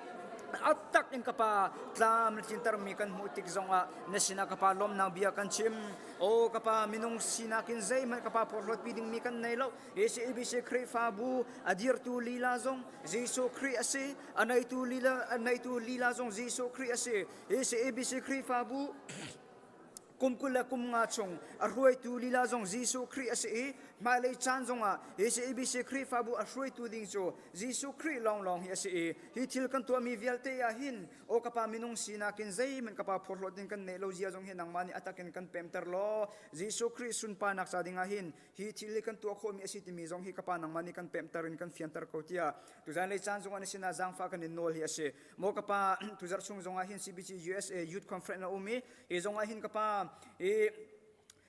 a tak in ka pa tlam na tlintermi kan hmuh tik zongah na sinah ka pa lawmnak bia kan chim o ka pa minung sinak in zeihmanh ka pa porhlawtpi dingmi kan nei lo ACABC Khrihfabu a dirtu lila zong Jesuh Khrih a si a neitu lila a neitu lila zong Jesuh Khrih a si ACABC Khrihfabu kum 20 le kum nga chung a hruaitu lila zong Jesuh Khrih a si i hmailei caan zongah ACABC Khrihfabu a hruaitu ding cu Jesuh Khrih lawnglawng hi a si i hi thil kan tuahmi vialte ah hin aw ka pa minung sinak in zeihmanh ka pa phorhlawt in kan neih lo zia zong hi nangmah nih a takin kan pemter law Jesuh Khrih sunparnak ca dingah hin hi thil hi kan tuah khawhmi a si timi zong hi ka pa nangmah nih kan pemter in kan fianter ko tiah tuzan lei caan zongah na sinah zaangfah kan in nawl hi a si maw ka pa tuzarh chung zongah hin CBC USA Youth Conference a um i hi zongah hin ka pa hi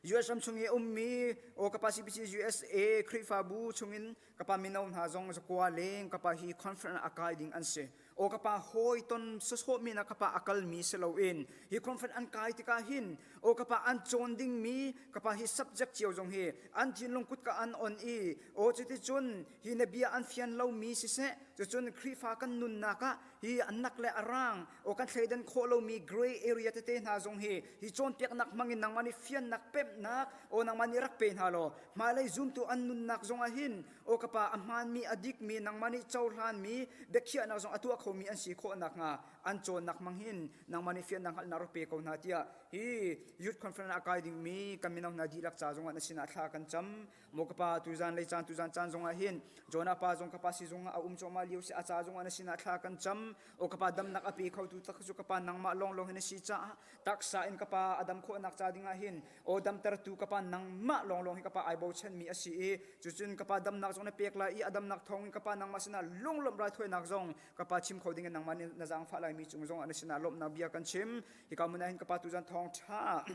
US ram chung i ummi aw ka pa CBC USA Khrihfabu chungin ka pa mino hna zong zakua leng ka pa hi conference a kai ding an si o ka pa hawi ton sawsawh mi na ka pa a kal mi si loin hi conference an kai tikah hin o ka pa an cawn ding mi ka pa hi subject cio zong hi an thinlung kut ka an on i o cuti cun hi na bia an fian lo mi siseh cucun Khrihfa kan nunnak ah hi an nak le a rang o kan thleidan khawh lomi gray area tete hna zong hi hi cawnpiaknak hmangin nangmah nih fiannak pemhnak o nangmah nih rak pe hna law Hmailei zumtu an nunnak zongah hin aw ka pa a hmaanmi a dikmi nangmah nih cohlanmi biakhiahnak zong a tuah khomi an si khawh nakhnga an cawnnak hmang hin nangmah nih fiannak hngalhnak rak pe ko hna tiah hi youth conference ah kai dingmi kan mino hna dihlak ca zongah na sinah thla kan cam. Maw ka pa tuzan lei caan tuzan caan zongah hin Jonah pa zong ka pa si zongah a um cuahmah lio si a ca zongah na sinah thla kan cam. O ka pa damnak a pe khotu tak cu ka pa nangmah lawnglawng hin na si caah taksa in ka pa a dam khawhnak ca dingah hin o damtertu ka pa nangmah lawnglawng hi ka pa ai bochanmi a si i cucun ka pa damnak zong na pek lai i a damnak thawngin ka pa nangmah sinah lunglawmh raithawinak zong ka pa chim kho dingin nangmah nih na zaangfah laimi cung zongah na sinah lawmhnak bia kan chim. Hika hmun ah hin ka pa tuzan thawngṭha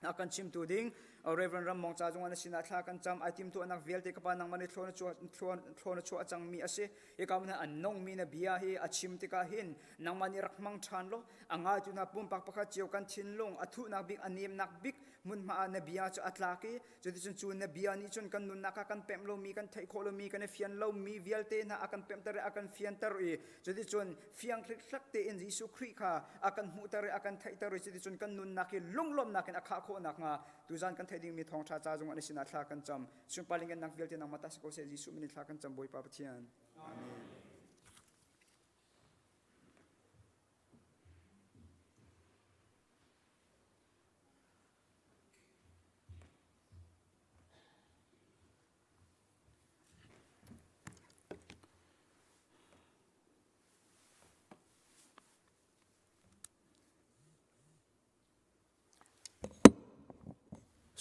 a kan chimtu ding Reverend Ram Mong ca zongah na sinah thla kan cam ai timtuahnak vialte ka pa nangmah nih thlaw na chuah cangmi a si. Hika hmun ah an nungmi na bia hi a chim tikah hin nangmah nih rak hmang ṭhan law a ngaitu hna pumpak pakhat cio kan thinlung a thuhnak bik a nemnak bik hmunhma ah na bia cu a tlak i cuticun cu na bia nih cun kan nunnak ah kan pemh lomi kan theih khawh lomi kan i fian lomi vialte hna a kan pemhter i a kan fianter i cuticun fiang hlikhlak tein Jesuh Khrih kha a kan hmuhter i a kan theihter i cuticun kan nunnak hi lunglawmhnak in a khah khawh nakhnga tuzan kan theih dingmi thawngṭha ca zongah na sinah thla kan cam. Sunpar lingennak vialte nangmah ta si ko seh. Jesuh min in thla kan cam Bawipa Pathian. Amen.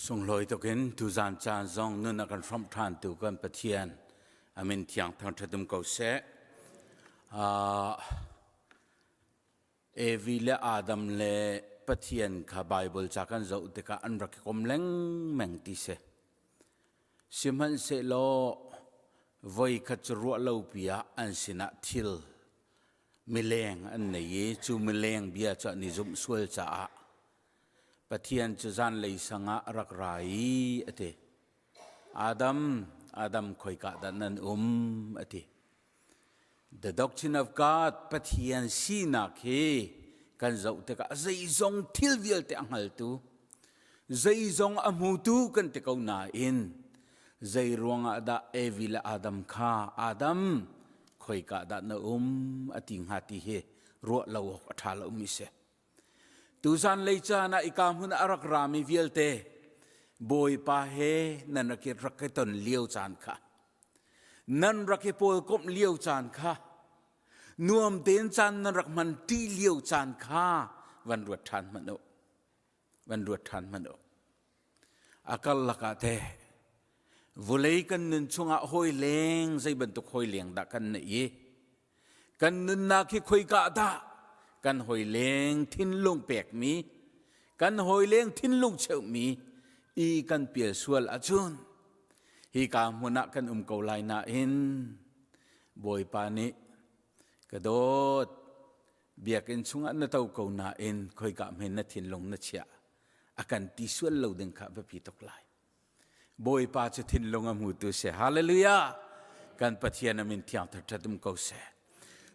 Sunglawi tukin tuzan caan zong nun a kan hrawmh ṭhantu kan Pathian a min thiang thangṭhat um ko seh. Uh, Evi le Adam le Pathian kha Bible ca kan zoh tikah an rak i kom lengmeng ti si. Sihmanhsehlaw voi khat cu ruah lo pi ah an sinah thil mileng an nei i cu mileng bia cu an i zumh sual caah Pathian cu zanlei sang ah a rak ra i a ti. Adam, Adam khoika dah nan um a ti. The doctrine of God, Pathian sinak hi kan zoh tikah zeizong thil vialte a hngaltu, zeizong a hmutu kan ti ko nain zei ruangah dah Evi le Adam kha Adam khoika dah na um a ti hnga ti hi ruah lo awk a ṭha lomi si. Tuzan lei caan ah ika hmun ah a rak rami vialte Bawipa he nan rak i rak i ton lio caan kha nan rak i pawlkomh lio caan kha nuam tein caan nan rak hman ṭi lio caan kha van ruat ṭhan hmanh u van ruat ṭhan hmanh u a karlak ah teh vulei kan nun chungah hawi leng zei bantuk hawi leng dah kan neih i Kan nunnak hi khoika dah kan hawileng thinlung pekmi, kan hawileng thinlung cheuhmi i kan pial sual ahcun hika hmun ah kan um ko lai nain Bawipa nih ka dawt biakinn chungah na to ko nain khoika hme na thinlung na chiah a kan ti sual lo ding kha biapi tuk lai. Bawipa cu thinlung a hmutu si. Hallelujah! Kan Pathian a min thiang ṭhat um ko seh.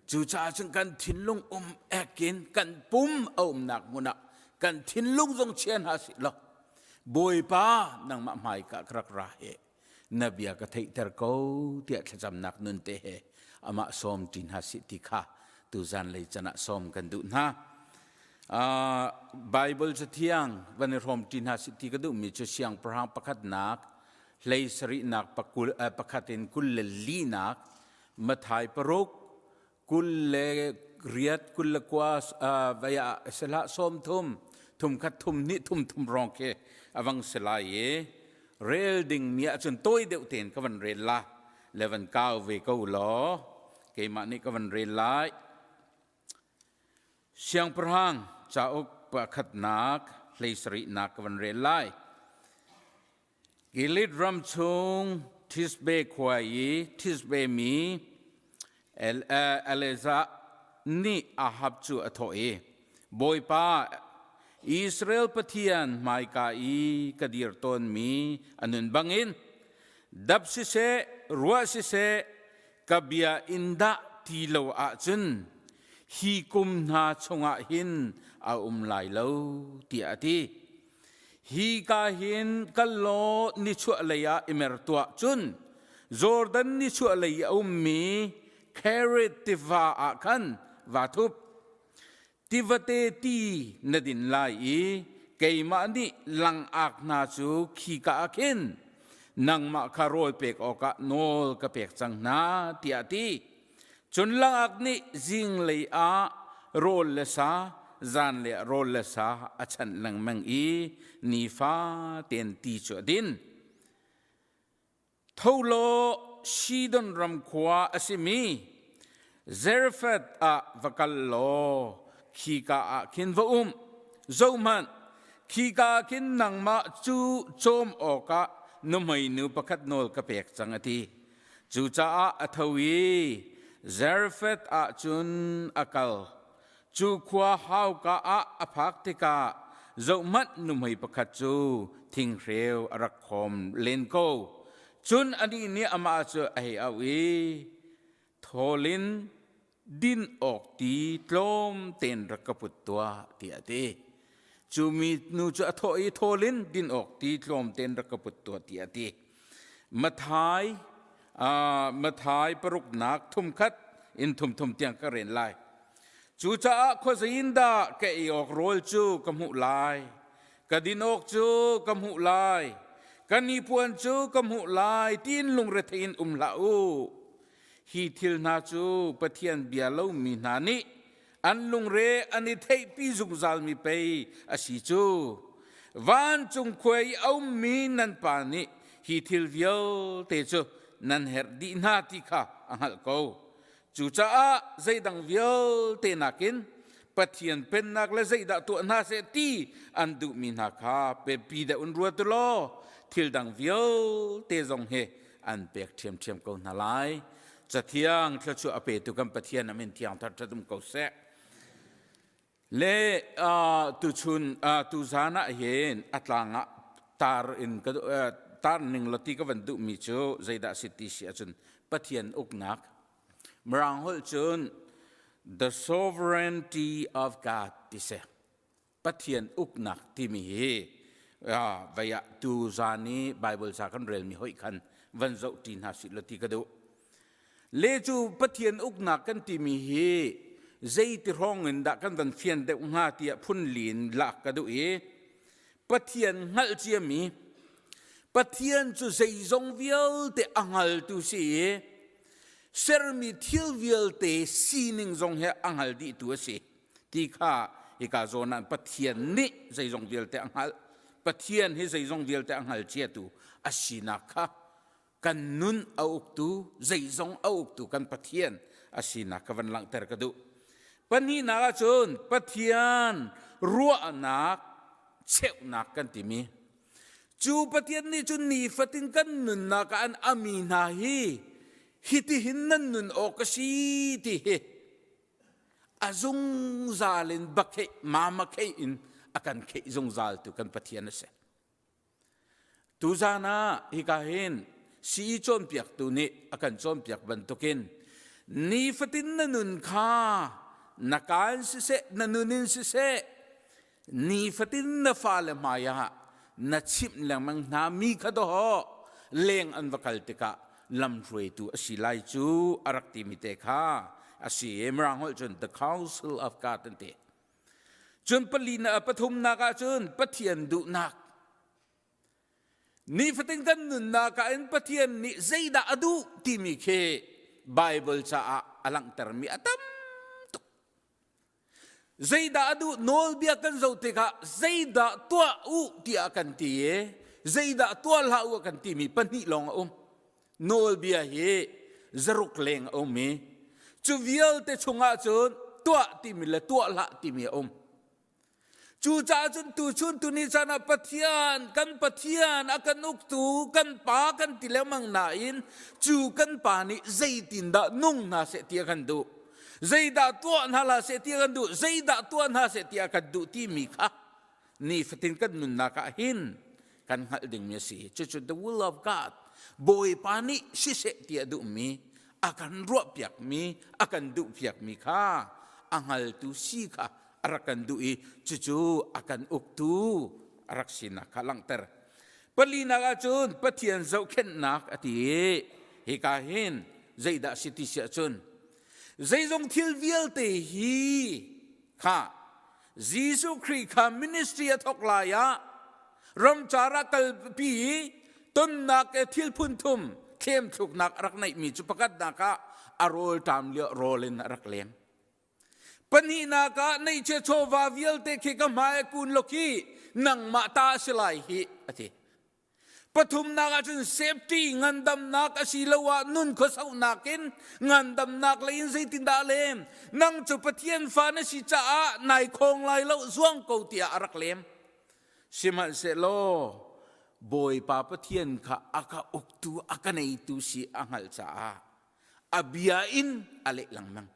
Cucaah cun kan thinlung um ekin kan pum a umnak hmun ah kan thinlung zong chia hna sih law Bawipa nangmah hmaika ka rak ra hi na bia ka theihter ko tiah thlacamnak nun te he amah sawm ṭi hna sih ti kha tuzan lei can ah sawm kan duh hna. Uh, Bible cathiang van i hrawm ṭi hna sih ti ka duhmi cu siangpahrang pakhatnak hlei sarihnak pakul, uh, pakhat in 22nak Mathai paruk 28 29 uh, vaya sehlah 30 thum khat thum hnih thum thum rong khi awang si lai i rel ding mi ahcun tawi deuh tein ka van rel la le van kau ve ko law keimah nih ka van rel lai Siangpahrang cauk pakhatnak 17nak ka van rel lai. Gilead ram chung Thisbe khua i Thisbe mi Eliezer nih Ahab cu a thawh i, Bawipa, Israel Pathian hmaika i ka dir tawnmi a nun bangin, dap siseh, ruah siseh, ka bia in dah ti lo ahcun hi kum hna chungah hin a um lai lo tiah a ti. Hi ka hin kal law nichuah lei ah i mer tuah cun Jordan nichuah lei i a ummi Kerit tiva ah khan vaa thup. Tivate ti na din lai i keimah nih langak hna cu khika ah khin nangmah kha rawl pek awkah nawl ka pek cang hna, tiah a ti. Cun langak nih zinglei ah rawl le sa, zanlei ah rawl le sa a chanh lengmang i nifa tein ti cu a din. Tho law Sidon ram khua a simi Zarephath ah va kal law khika ah khin va um. Zohhmanh, khika ah khin nangmah cu cawm awkah nuhmeinu pakhat nawl ka pek cang a ti. Cucaah a tho i Zarephath ah cun a kal. Cu khua hauka ah a phak tikah zohhmanh nuhmei pakhat cu thinghreu a rak khawm len ko. Cun anih nih amah cu a hei auh i thawl in din awk ti tlawm tein rak ka put tuah tiah a ti. Cu mi nu cu a thawh i thawl in din awk ti tlawm tein rak ka put tuah tiah a ti. Mathai Mathai paruknak thumkhat in thumthum tiang ka ren lai. Cucaah khuazei in dah ka ei awk rawl cu ka hmuh lai? Ka din awk cu ka hmuh lai. Ka hnipuan cu ka hmuh lai tiin lungrethei in um hlah u. Hi thil hna cu Pathian bia lomi hna nih an lungre an i theihpi zungzalmi pei a si cu. Vancung khua i a ummi nan Pa nih hi thil vialte cu nan herh dih hna ti kha a hngalh ko. Cucaah zeidang vialte nakin Pathian pennak le zeidah tuah hna seh ti an duhmi hna kha pepi deuh in ruat u law thil dang vialte zong hi an pek ṭhiamṭhiam ko hna lai. Cathiang thluachuah a petu kan Pathian a min thiang thar ṭhat um ko seh. Le tuchun tuzan ah hin a tlang ah tar in ka tar ning law ti ka van duhmi cu zeidah si ti si ahcun Pathian uknak Mirang holh cun the sovereignty of God ti si. Pathian uknak timi hi vei ah tuzan i Bible ca kan relmi hoih khan van zoh ṭi hna sih law ti ka duh. Le cu Pathian uknak kan timi hi zeiti hrawng in dah kan van fian deuh hnga tiah phunli in lak ka duh i Pathian hngalh ciami Pathian cu zeizong vialte a hngaltu si i sermi thil vialte sining zong he a hngal dihtu a si ti kha hika zawn ah Pathian nih zeizong vialte a hngalh Pathian hi zeizong vialte a hngal ciatu a sinak kha kan nun a uktu zeizong a uktu kan Pathian a sinak ka van langhter ka duh. Pahnihnak ahcun Pathian ruahnak cheuhnak kan timi cu Pathian nih cun nifatin kan nunnak ah an ami hna hi hitihin nan nun awk a si ti hi a zungzal in bakheih mama kheih in a kan kheih zungzal tu kan Pathian a si. Tuzaan ah hika hin sii cawnpiaktu nih a kan cawnpiak bantukin nifatin na nun kha na kaan siseh na nun in siseh nifatin na fale hmai ah na chimh lengmang hna mi kha dawh leng an va kal tikah lamhruaitu a si lai cu a rak timi te kha a si i Mirang holh cun the council of God an ti. Cun pali pathumnak ah cun Pathian duhnak. Nifatin kan nunnak ah in Pathian nih zeidah a duh timi khi Bible caah a langhtermi a tam tuk. Zeidah a duh nawlbia kan zoh tikah zeidah tuah u tiah kan ti i zeidah tuah hlah u a kan timi pahnih lawng a um. Nawlbia hi zaruk leng a um i cu vialte chungah cun tuah timi le tuah hlah timi a um. Cucaah cun tuchun tuni caan ah Pathian kan Pathian a kan uktu kan pa kan ti lengmang nain cu kan pa nih zeitindah nung hna seh ti a kan duh. Zeidah tuah hna hlah seh ti a kan duh. Zeidah tuah hna seh ti a kan duh timi kha nifatin kan nunnak ah hin kan hngalh dingmi a si. Cucu the will of God, Bawipa nih siseh ti a duhmi, a kan ruahpiakmi, a kan duhpiakmi kha a hngaltu si kha a rak kan duh i cucu a kan uktu a rak sinak kha langhter. Palinak ahcun Pathian zohkhenhnak a ti i hika hin zeidah si ti si ahcun zeizong thil vialte hi kha. Jesuh Khrih kha ministry a thawk lai ah ramcar ah kalpi i tonnak e thil phun thum thlemthluknak a rak neihmi cu pakhatnak ah a rawl ṭam lio rawl in a rak lem. Pahnihnak ah neihchia chawva vialte khi ka hmai a kun lo khi nangmah ta a si lai hi a ti. Pathumnak ah cun safety ngandamnak asiloah nun khuasohnak in ngandamnak lei in zeitindah a lem? Nang cu Pathian fa na si caah nai khawng lai lo zuang ko tiah a rak lem. Sihmanhsehlaw Bawipa Pathian kha a ka uktu a ka neitu si a hngalh caah a bia in a leh lengmang.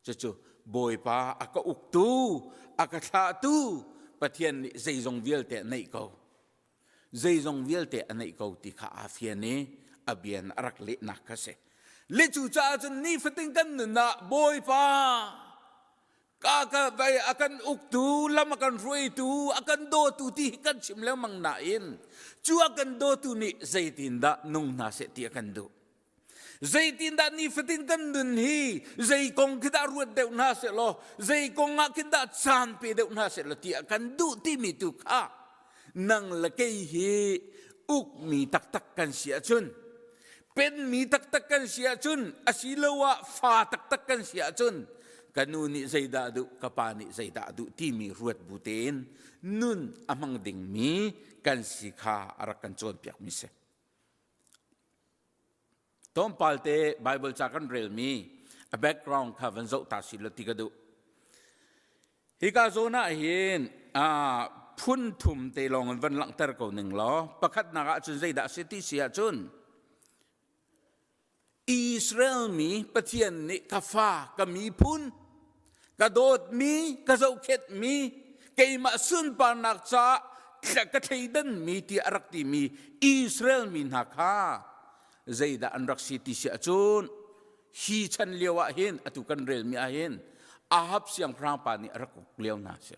Cucu Bawipa a ka uktu, a ka thlahtu Pathian nih zeizong vialte a neih ko. Zeizong vialte a neih ko ti kha aa fian i a bian a rak lehnak kha si. Le cu caah cun nifatin kan nun ah Bawipa ka ka vai a kan uktu lam a kan hruaitu a kan dawtu ti hi kan chim lengmang nain cu a kan dawtu nih zeitindah nung hna seh ti a kan duh. Zeitindah nifatin kan nun hi zei kong khi dah ruat deuh hna seh law zei kong ah khin dah caan pe deuh hna seh law tiah kan duh timi tu kha nang le kei hi ukmi taktak kan si ahcun penmi taktak kan si ahcun asiloah fa taktak kan si ahcun ka nu nih zeidah duh ka pa nih zeidah duh timi ruat bu tein nun a hmang dingmi kan si kha a rak kan cawnpiakmi si. Tlawmpal te Bible ca kan relmi a background kha van zoh ta si lo ti ka duh. Hika zawn ah hin phun thum te lawng in van langhter ko ning law pakhatnak ah cun zeidah si ti si ahcun Israel mi Pathian nih ka fa ka miphun ka dawtmi ka zohkhenhmi keimah sunparnak caah ka thleidanmi tiah a rak timi Israel mi hna kha zeidah an rak si ti si ahcun hi chan lio ah hin atu kan relmi ah hin Ahab siangpahrang pa nih a rak uk lio hna si.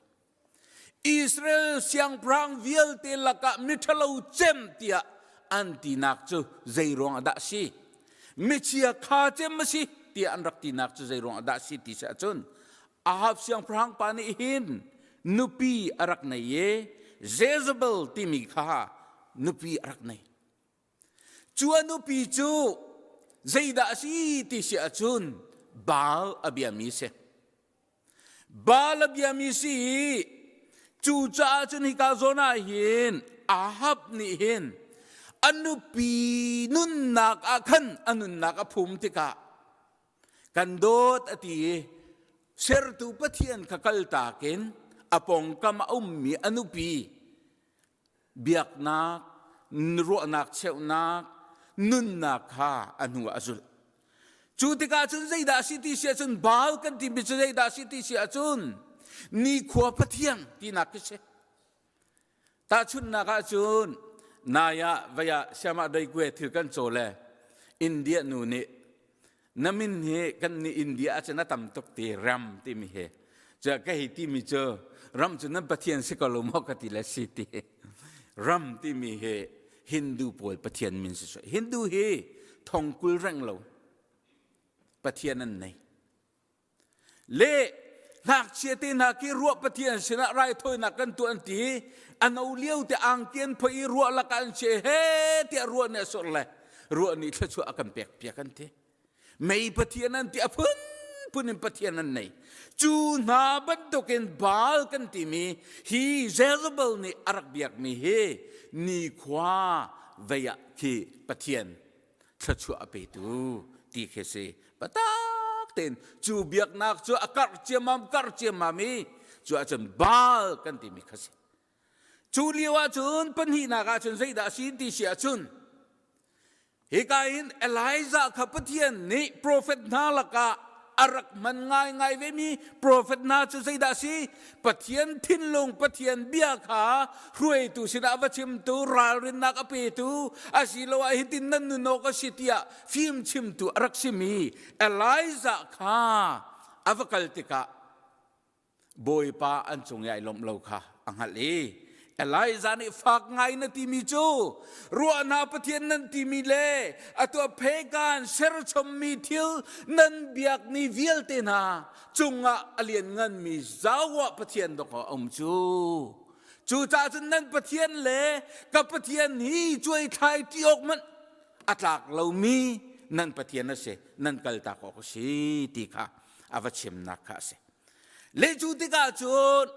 Israel siangpahrang vialte lakah miṭhalo cem tiah an tinak cu zei ruang ah dah si? Michia kha cem a si tiah an rak tinak cu zei ruang ah dah si ti si ahcun Ahab siangpahrang pa nih hin nupi a rak nei i Jezebel timi kha nupi a rak nei. Cu a nupi cu zeidah a si ti si ahcun Baal a biami a si. Baal a biami si i cucaah cun hika zawn ah hin Ahab nih hin a nupi nunnak ah khan a nunnak a phum tikah kan dawt a ti i sertu Pathian kha kaltak in a pawngkam a ummi a nupi biaknak, ruahnak cheuhnak, nunnak kha a hnu ah a zulh. Cu tikah cun zeidah a si ti si ahcun Baal kan timi cu zeidah a si ti si ahcun nikhua pathian tinak khi si. Tahchunhnak ahcun nai ah vei ah siamah deikue thil kan caw le India nu nih na min hi kan nih India ahcun a tam tuk ti ram timi hi cu ka hei timi cu ram cu nan pathian si ko lo maw ka ti le si ti ram timi hi Hindu pawl pathian min si Hindu hi thongkul reng lo pathian an nei Le ngakchia te hna khi ruah Pathian sinah raithawinak kan tuah an ti. A no lio te angki an phoi i ruah lakah an che he tiah ruah nih a surh le ruah nih thluachuah a kan pek piak an ti. Mei Pathian an ti a phunphun in Pathian an nei. Cu hna bantukin Baal kan timi hi Jezebel nih a rak biakmi hi nikhua vei ah khi Pathian thluachuah a petu ti khi si patak tein cu biaknak cu a karh ciammam karh ciammam i cu ahcun Baal kan timi kha si cu lio ahcun pahnihnak ahcun zeidah a si ti si ahcun hika in Elijah kha Pathian nih profet hna lakah a rak hman ngaingai vemi profet hna cu zeidah a si Pathian thinlung Pathian bia kha hruaitu sinah va chimtu ralrinnak a petu asiloah hitin nan nun awk a si tiah fimchimtu a rak simi Elijah kha a va kal tikah Bawipa an cung i ai lawmh lo kha a hngalh i. Elijah nih fak ngai na timi cu ruahnak Pathian nan timi le atu a phekan serchommi thil nan biakmi vialte hna cungah a liannganmi Zawa Pathian dawk a um cu. Cucaah cun nan Pathian le ka Pathian hi cuaithlai ṭi awk hmanh a tlak lomi nan Pathian a si, nan kaltak awk a si ti kha a va chimnak kha a si. Le cu tikah cun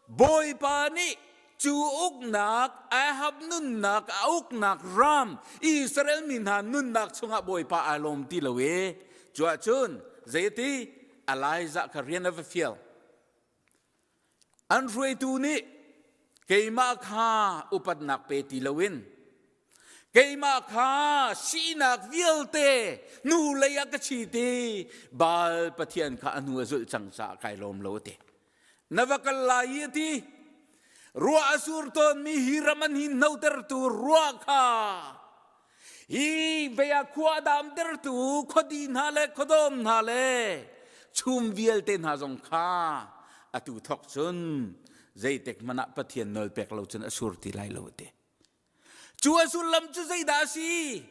Bawipa nih cu uknak Ahab nunnak a uknak ram Israel mi hna nunnak chungah Bawipa aa lawm ti lo i cu ahcun zeiti Elijah kha rian a va fial. An hruaitu nih keimah kha upatnak pe ti loin keimah kha sinak vialte nu lei ah ka chi ti Baal pathian kha a hnu a zulh cang caah kai lawm lo a ti. Na va kal lai i a ti. Ruah a sur tawnmi hi ram an hin hnotertu ruah kha hi vei ah khua a damtertu khuadi hna le khuadawm hna le chum vialte hna zong kha atu thawk cun zeitik hmanh ah Pathian nawl pek lo cun a sur ti lai lo a ti. Cu a sullam cu zeidah a si?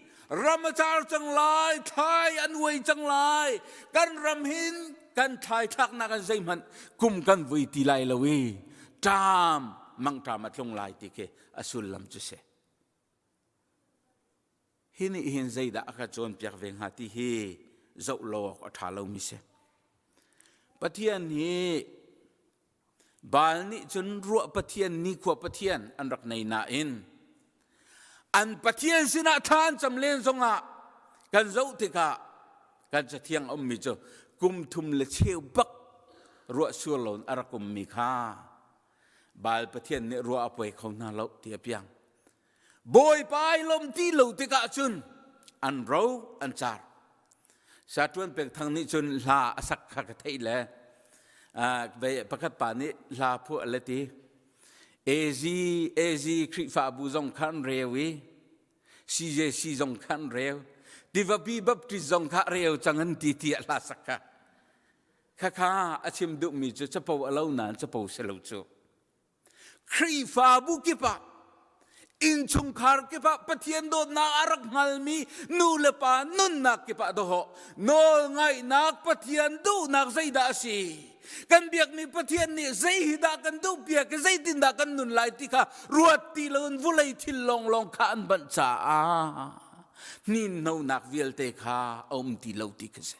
Ram a car cang lai, thlai an uai cang lai, kan ram hin kan thlai thlaknak an zeihmanh kum kan vui ti lai lo i ṭam mangṭam a tlung lai ti khi a sullam cu si. Hi nih hin zeidah a ka cawnpiak ve hnga ti hi zoh lo awk a ṭha lomi si. Pathian hi Baal nih cun ruah pathian nikhua pathian an rak nei nain an pathian sinah thla an cam len zongah kan zoh tikah kan cathiang a ummi cu kum thum le cheu bak ruah sur loin a rak ummi kha Baal pathian nih ruah a puai kho hna lo ti a piang. Bawipa ai lawm ti lo tikah cun an ro an car. Satuan Pek Thang nih cun hla a sak kha ka theih le pakhat pa nih hla phuah le ti AZ AZ Khrihfabu zong kha an reu i CJC zong kha an reu Tivapi Baptist zong kha reu cang an ti tiah hla sak kha khakha a chim duhmi cu capo a lo nain capo si lo cu Khrihfabu kip ah innchungkhar kip ah Pathian dawtnak a rak hngalmi nu le pa nunnak kip ah dawhawh nawlngaihnak Pathian duhnak zeidah a si kan biakmi Pathian nih zei hi dah kan duh piak i zeitindah kan nun lai ti kha ruat ti loin vulei thil lawnglawng kha an banh caah hninhnonak vialte kha a um ti lo ti khi si.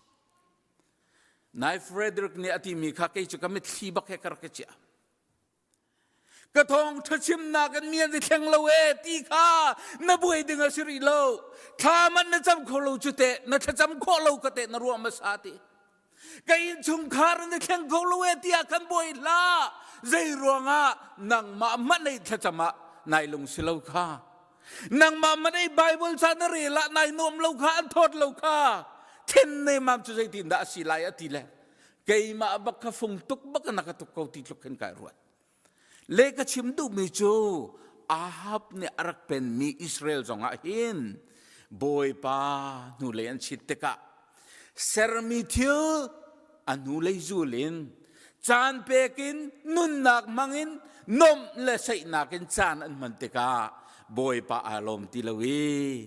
Nai Frederick nih a timi kha kei cu ka mitthli bak he ka rak i chiah. Ka thawng ṭhachimnak in mi an i thleng lo e ti kha na buai ding a si rih lo. Thla man na cam kho lo cu teh na thlacam khawh lo ka teh na ruah hmasa ti. Ka innchungkhar na thleng kho lo e tiah kan buai hlah. Zei ruangah nangmah hmanh ei thlacam ah nai lung si lo kha. Nangmah hmanh ei Bible ca na rel ah nai nuam lo kha an thawt lo kha. Then nemam cu zeitin dah a si lai a ti le keimah bak kha fung tuk bak na ka tuk ko ti tluk khin kai ruat le ka chim duhmi cu Ahab nih a rak penmi Israel zongah hin Bawipa hnulei an chit tikah sermi thil a hnulei zul in caan pek in nunnak hmang in nomh le saihnak in caan an hman tikah Bawipa aa lawm ti lo i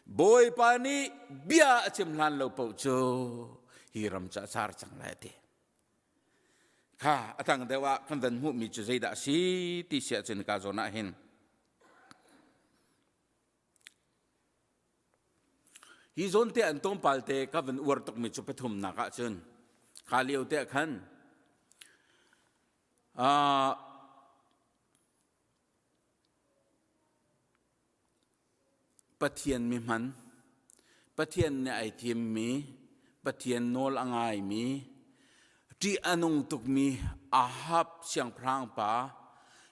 Bawipa nih bia a chim hlan lo paoh cu hi ram cu a car cang lai a ti. Kha a tang deuh ah kan van hmuhmi cu zeidah a si ti si ahcun ka zawn ah hin hi zawn te an tlawmpal te ka van uar tukmi cu pathumnak ah cun kha lio te ah khan uh, Pathian mi hman, Pathian nih ai thimmi, Pathian nawl a ngaimi, ṭih a nung tukmi Ahab siangpahrang pa,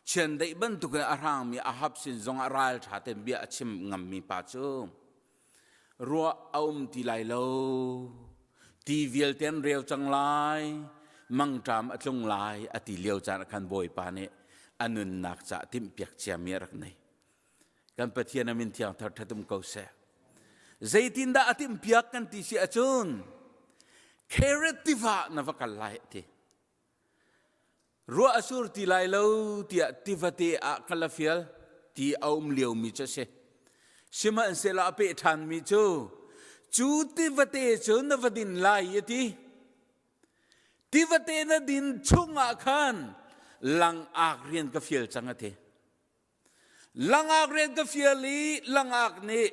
chiandeih bantukin a hrangmi Ahab sin zongah ralṭha tein bia a chim ngammi pa cu ruah a um ti lai lo, ti vialte an reu cang lai, mangṭam a tlung lai a ti lio caan ah khan Bawipa nih a nunnak caah timhpiak ciami a rak nei. Kan Pathian a min thiang thar ṭhat um ko seh. Zeitindah a timhpiak kan ti si ahcun Keret tiva na va kal lai a ti. Ruah a sur ti lai lo tiah tivate ah kal a fial ti a um liomi cu a si. Sihmanhsehlaw a peh ṭhanmi cu, cu tivate cu na va din lai a ti. Tivate na din chungah khan langak rian ka fial cang a ti. Langak rian ka fial i langak nih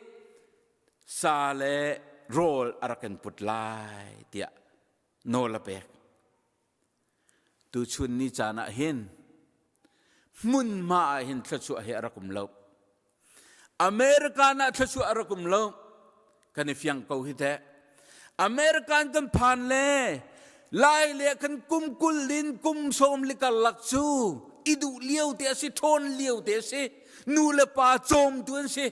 sa le rawl a rak kan put lai tiah nawl a pek. Tuchun ni caan ah hin hmunhma ah hin thluachuah hi a rak um lo. American ah thluachuah a rak um lo. Kan i fiang ko hi teh. American kan phan le lai le kan kum kul in kum sawm li karlak cu i duh lio te a si, ṭhawn lio te a si, nu le pa cawmtu an si.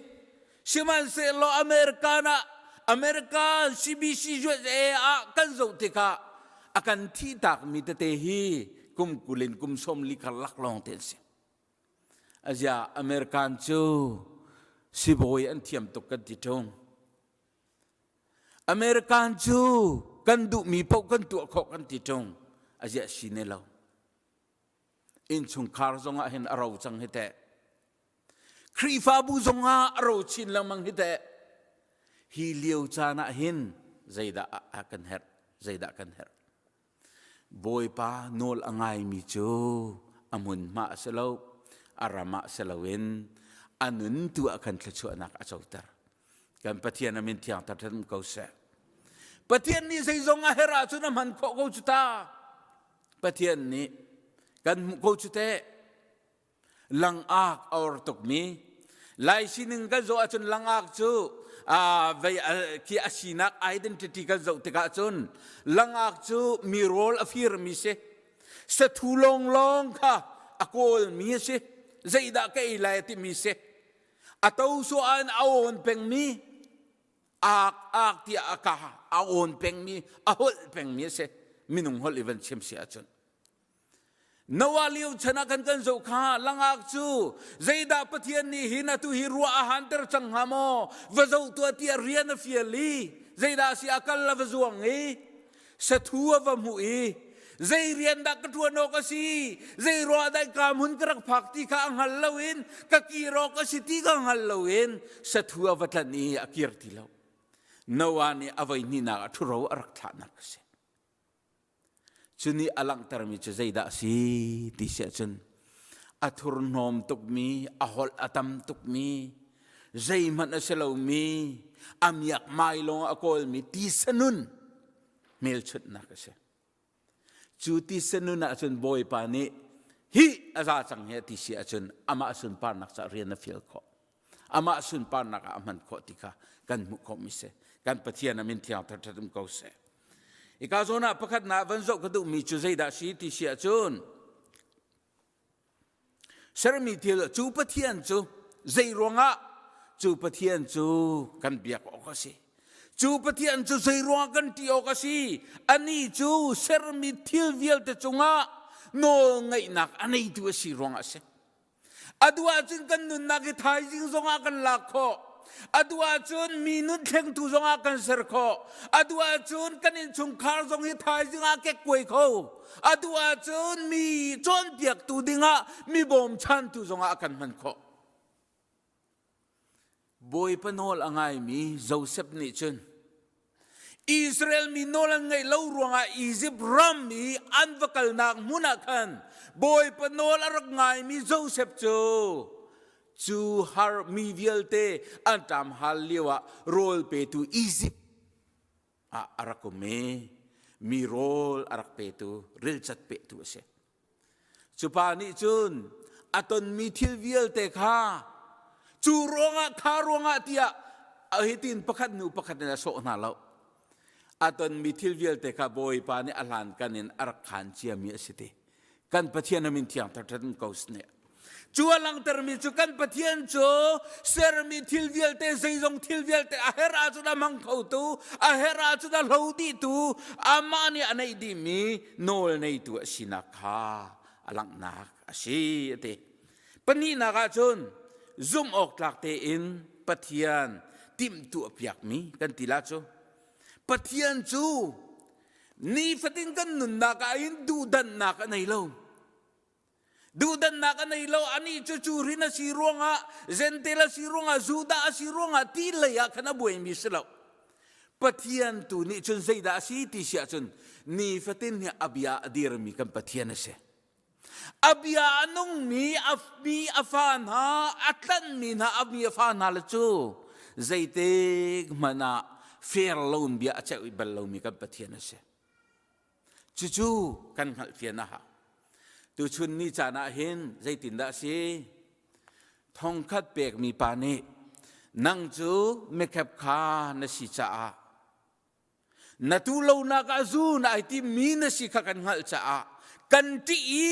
Sihmanhsehlaw American ah American CBC USA ah kan zoh tikah a kan thihtakmi tete hi kum 20 in kum 40 karlak lawng te an si. Azia American cu sibawi an thiam tuk kan ti ṭung. American cu kan duhmi paoh kan tuah khawh kan ti ṭung. Azia si ne lo. Innchungkhar zongah hin a ro cang hi teh. Khrihfabu zongah a ro chin lengmang hi teh. Hi lio caan ah hin zeidah a kan herh? Zeidah kan herh? Bawipa nawl a ngaimi cu a hmunhma a si lo, a ram ah si loin a nun tu ah khan thluachuahnak a coter. Kan Pathian a min thiang ṭhan ko seh. Pathian nih zeizong a herh ahcun a hman khawh ko cu ta. Pathian nih kan hmuh ko cu teh. Langak a or tukmi Lai sining kan zoh ahcun langak cu vei khi a sinak identity kan zoh tikah cun langak cu mi rawl a firmi si sathu lawnglawng kha a kawlmi a si zeidah ka ei lai a timi si a to suah in a awn pengmi ak ak tiah a ka a awn pengmi a holh pengmi a si minung holh i van chim si ahcun Noah lio chan ah kan kan zoh kha langak cu zeidah Pathian nih hin atu hi ruah a hanter cang hnga maw va zoh tuah tiah rian a fial i zeidah si a kal a va zuang i sathu a va hmuh i zei rian dah ka ṭuan awk a si zei ruah dah ka hmun ka rak phak ti kha a hngal loin ka kir awk a si ti kha hngal loin sathu a va tlanh i a kir ti lo Noah nih a voi hnihnak ah ṭhuro a rak thlahnak a si Cu nih a langhtermi cu zeidah a si ti si ahcun a thurhnawm tukmi, a holh a tam tukmi, zeihmanh a si lomi, a miakmai lawng a kawlmi tisa nun hmelchunhnak a si. Cu tisa nun ahcun Bawipa nih hi a za cang hi a ti si ahcun amah sunparnak caah rian a fial khawh. Amah sunparnak ah a hman khawh ti kha kan hmuh khawhmi si. Kan Pathian a min thiang thangṭhat um ko seh. Ika zawn ah pakhat na van zoh ka duhmi cu zeidah si ti si ahcun sermi thil cu Pathian cu zei ruangah cu Pathian cu kan biak awk a si. Cu Pathian cu zei ruangah kan ṭih awk a si? Anih cu sermi thil vialte cungah nawl ngeihnak a neitu a si ruangah a si. A duh ahcun kan nunnak hi thaizing zongah kan lak khawh. A duh ahcun mi nun thlengtu zongah kan ser khawh. A duh ahcun kan innchungkhar zong hi thaizing ah kekkuai kho. A duh ahcun mi cawnpiaktu dingah mi bawmchantu zongah a kan hman khawh. Bawipa nawl a ngaimi Joseph nih cun Israel mi nawl an ngaih lo ruangah Izipt ram i an va kalnak hmun ah khan Bawipa nawl a rak ngaimi Joseph cu cu har mi vialte an ṭam hal lioah rawl petu Izipt ah a rak um i mi rawl a rak petu rilcat petu a si. Cu pa nih cun a tonmi thil vialte kha cu ruangah kha ruangah tiah hitin pakhat hnu pakhat in a sawh hna lo. A tonmi thil vialte kha Bawipa nih a hlankan in a rak khaan ciami a si ti. Kan Pathian a min thiang thangṭhat ko sne. Cu a langhtermi cu kan Pathian cu sermi thil vialte zeizong thil vialte a herh ahcun a hmang khotu, a herh ahcun a hlo dihtu, amah nih a neih dihmi nawl neitu a sinak kha a langhnak a si a ti. Pahnihnak ahcun zumh awk tlak tein Pathian timhtuah piakmi kan ti la cu. Pathian cu nifatin kan nunnak ah hin duhdanhnak a nei lo. Duhdannak a nei lo anih cu cu hrin a si ruangah Gentel a si ruangah Judah a si ruangah ti lei ah khan a buaimi si lo. Pathian tu nih cun zeidah a si ti si ahcun nifatin hi a bia a dirmi kan Pathian a si. A bia a nungmi a mi a fa hna a tlanhmi hna a mi a fa hna le cu zeitik hmanh ah fair loin bia a ceih bal lomi kan Pathian a si. Cucu kan hngalhfian a hau. Tuchun ni caan ah hin zeitindah a si? Thongkhat pekmi pa nih nang cu mikhep kha na si caah na tu lonak ah zu na ai timmi na si kha kan hngalh caah kan ṭih i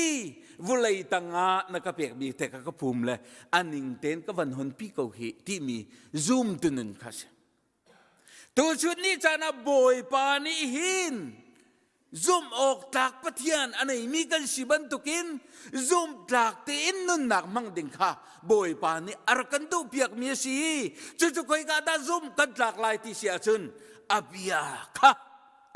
vulei tangah na ka pekmi te kha ka phum le a ning tein ka van honpi ko hi timi zum tu nun kha si. Tuchun ni caan ah Bawipa nih hin zumh awk tlak Pathian a neimi kan si bantukin zumhtlak tein nunnak hmang ding kha Bawipa nih a rak kan duhpiakmi a si. Cucu khoika dah zumh kan tlak lai ti si ahcun a bia kha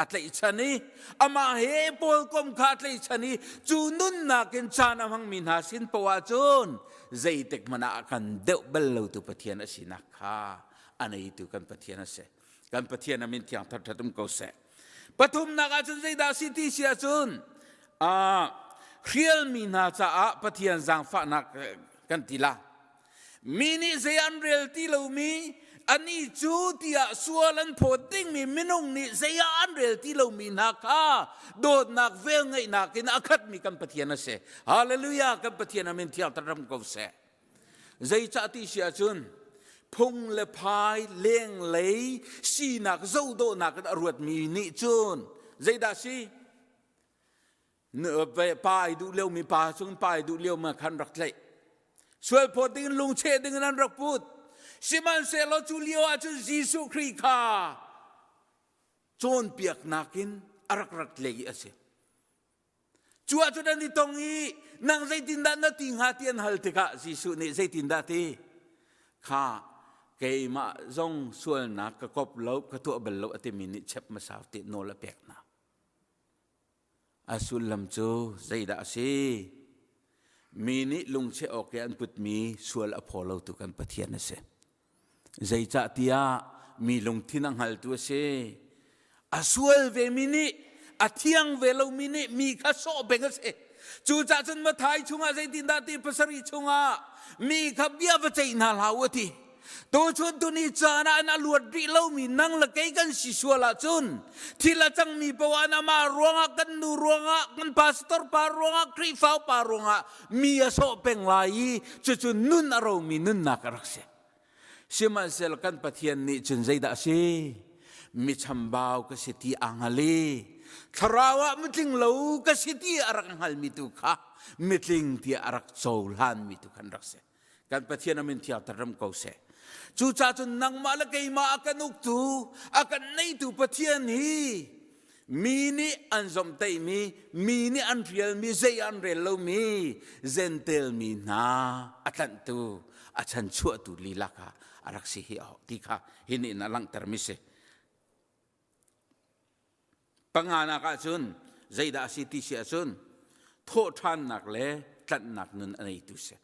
a tlaihchan i amah he pawlkom kha a tlaihchan i cu nunnak in caan a hmangmi hna sin poah cun zeitik hmanh ah a kan deuh bal lotu Pathian a sinak kha a neitu kan Pathian a si. Kan Pathian a min thiang thathat um ko seh. Pathumnak ahcun zeidah si ti si ahcun uh, hrialmi hna caah Pathian zaangfahnak eh, kan ti la. Mi nih zei an rel ti lomi ani cu tiah sual an phawt dingmi minung nih zei ah an rel ti lomi hna kha dawtnak velngeihnak in a khatmi kan Pathian a si. Hallelujah kan Pathian a min thiang ram ko seh. Zeicah ti si ahcun phung le phai lenglei sinak zohdawhnak in a ruatmi nih cun zeidah si? Pa ai duh liomi pa cung pa ai duh liomi khan rak tlaih. Sualphawt dingin lungcheh dingin an rak put. Sihmanhsehlaw cu lio ahcun Jesuh Khrih kha cawnpiaknak in a rak rat lei a si. Cu ahcun an i tong i nang zeitindah na ti hnga ti an hal tikah Jesuh nih zeitindah ti? Kha keimah zong sualnak ka kop lo, ka tuah bal lo a timi nih chep hmasa ti nawl a pek hna. A sullam cu zeidah a si? Mi nih lungcheh awk i an putmi sual a phaw lotu kan Pathian a si. Zeicahtiah mi lungthin a hngaltu a si. A sual vemi nih, a thiang ve lomi nih mi kha sawh peng a si. Cucaah cun Mathai chungah zeitindah ti pasarih chungah mi kha bia va ceih hna hlah u a ti. Tuchun tuni caan ah an a luat rih lomi nang le kei kan si sual ahcun thil a cangmi poah an amah ruangah kan nu ruangah kan pastor pa ruangah Khrihfa upa ruangah mi a sawh peng lai i cucu nun a romi nunnak a rak si. Sihmanhsehlaw kan Pathian nih cun zeidah a si? Mi chambau ka si ti aa hngal i thlarau ah mitling lo ka si ti a rak hngalmi tu kha mitling tiah a rak cohlanmi tu khan rak si. Kan Pathian a min thiang ram ko seh. Cucaah cun nangmah le keimah a kan uktu, a kan neitu Pathian hi mi nih an zomhtaihmi, mi nih an rialmi, zei an rel lomi Gentel mi hna a tlanhtu, a chanchuahtu lila kha a rak si hi ti kha hi nih a langhtermi si. Panganak ahcun zeidah a si ti si ahcun thawhṭhannak le tlanhnak nun a neitu si.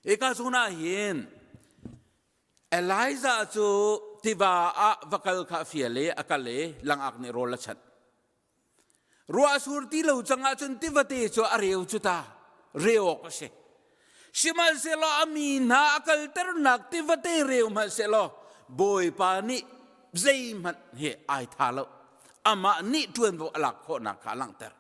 Hika zawn ah hin Elijah cu tiva ah va kal kha a fial i a kal i langak nih rawl a chanh. Ruah a sur ti lo cang ahcun tivate cu a reu cu ta, reu awk a si. Sihmanhsehlaw a mi hna a kalternak tivate reu hmanhsehlaw Bawipa nih zeihmanh hi ai tha lo. Amah nih ṭuanvo a lak khawhnak kha a langhter.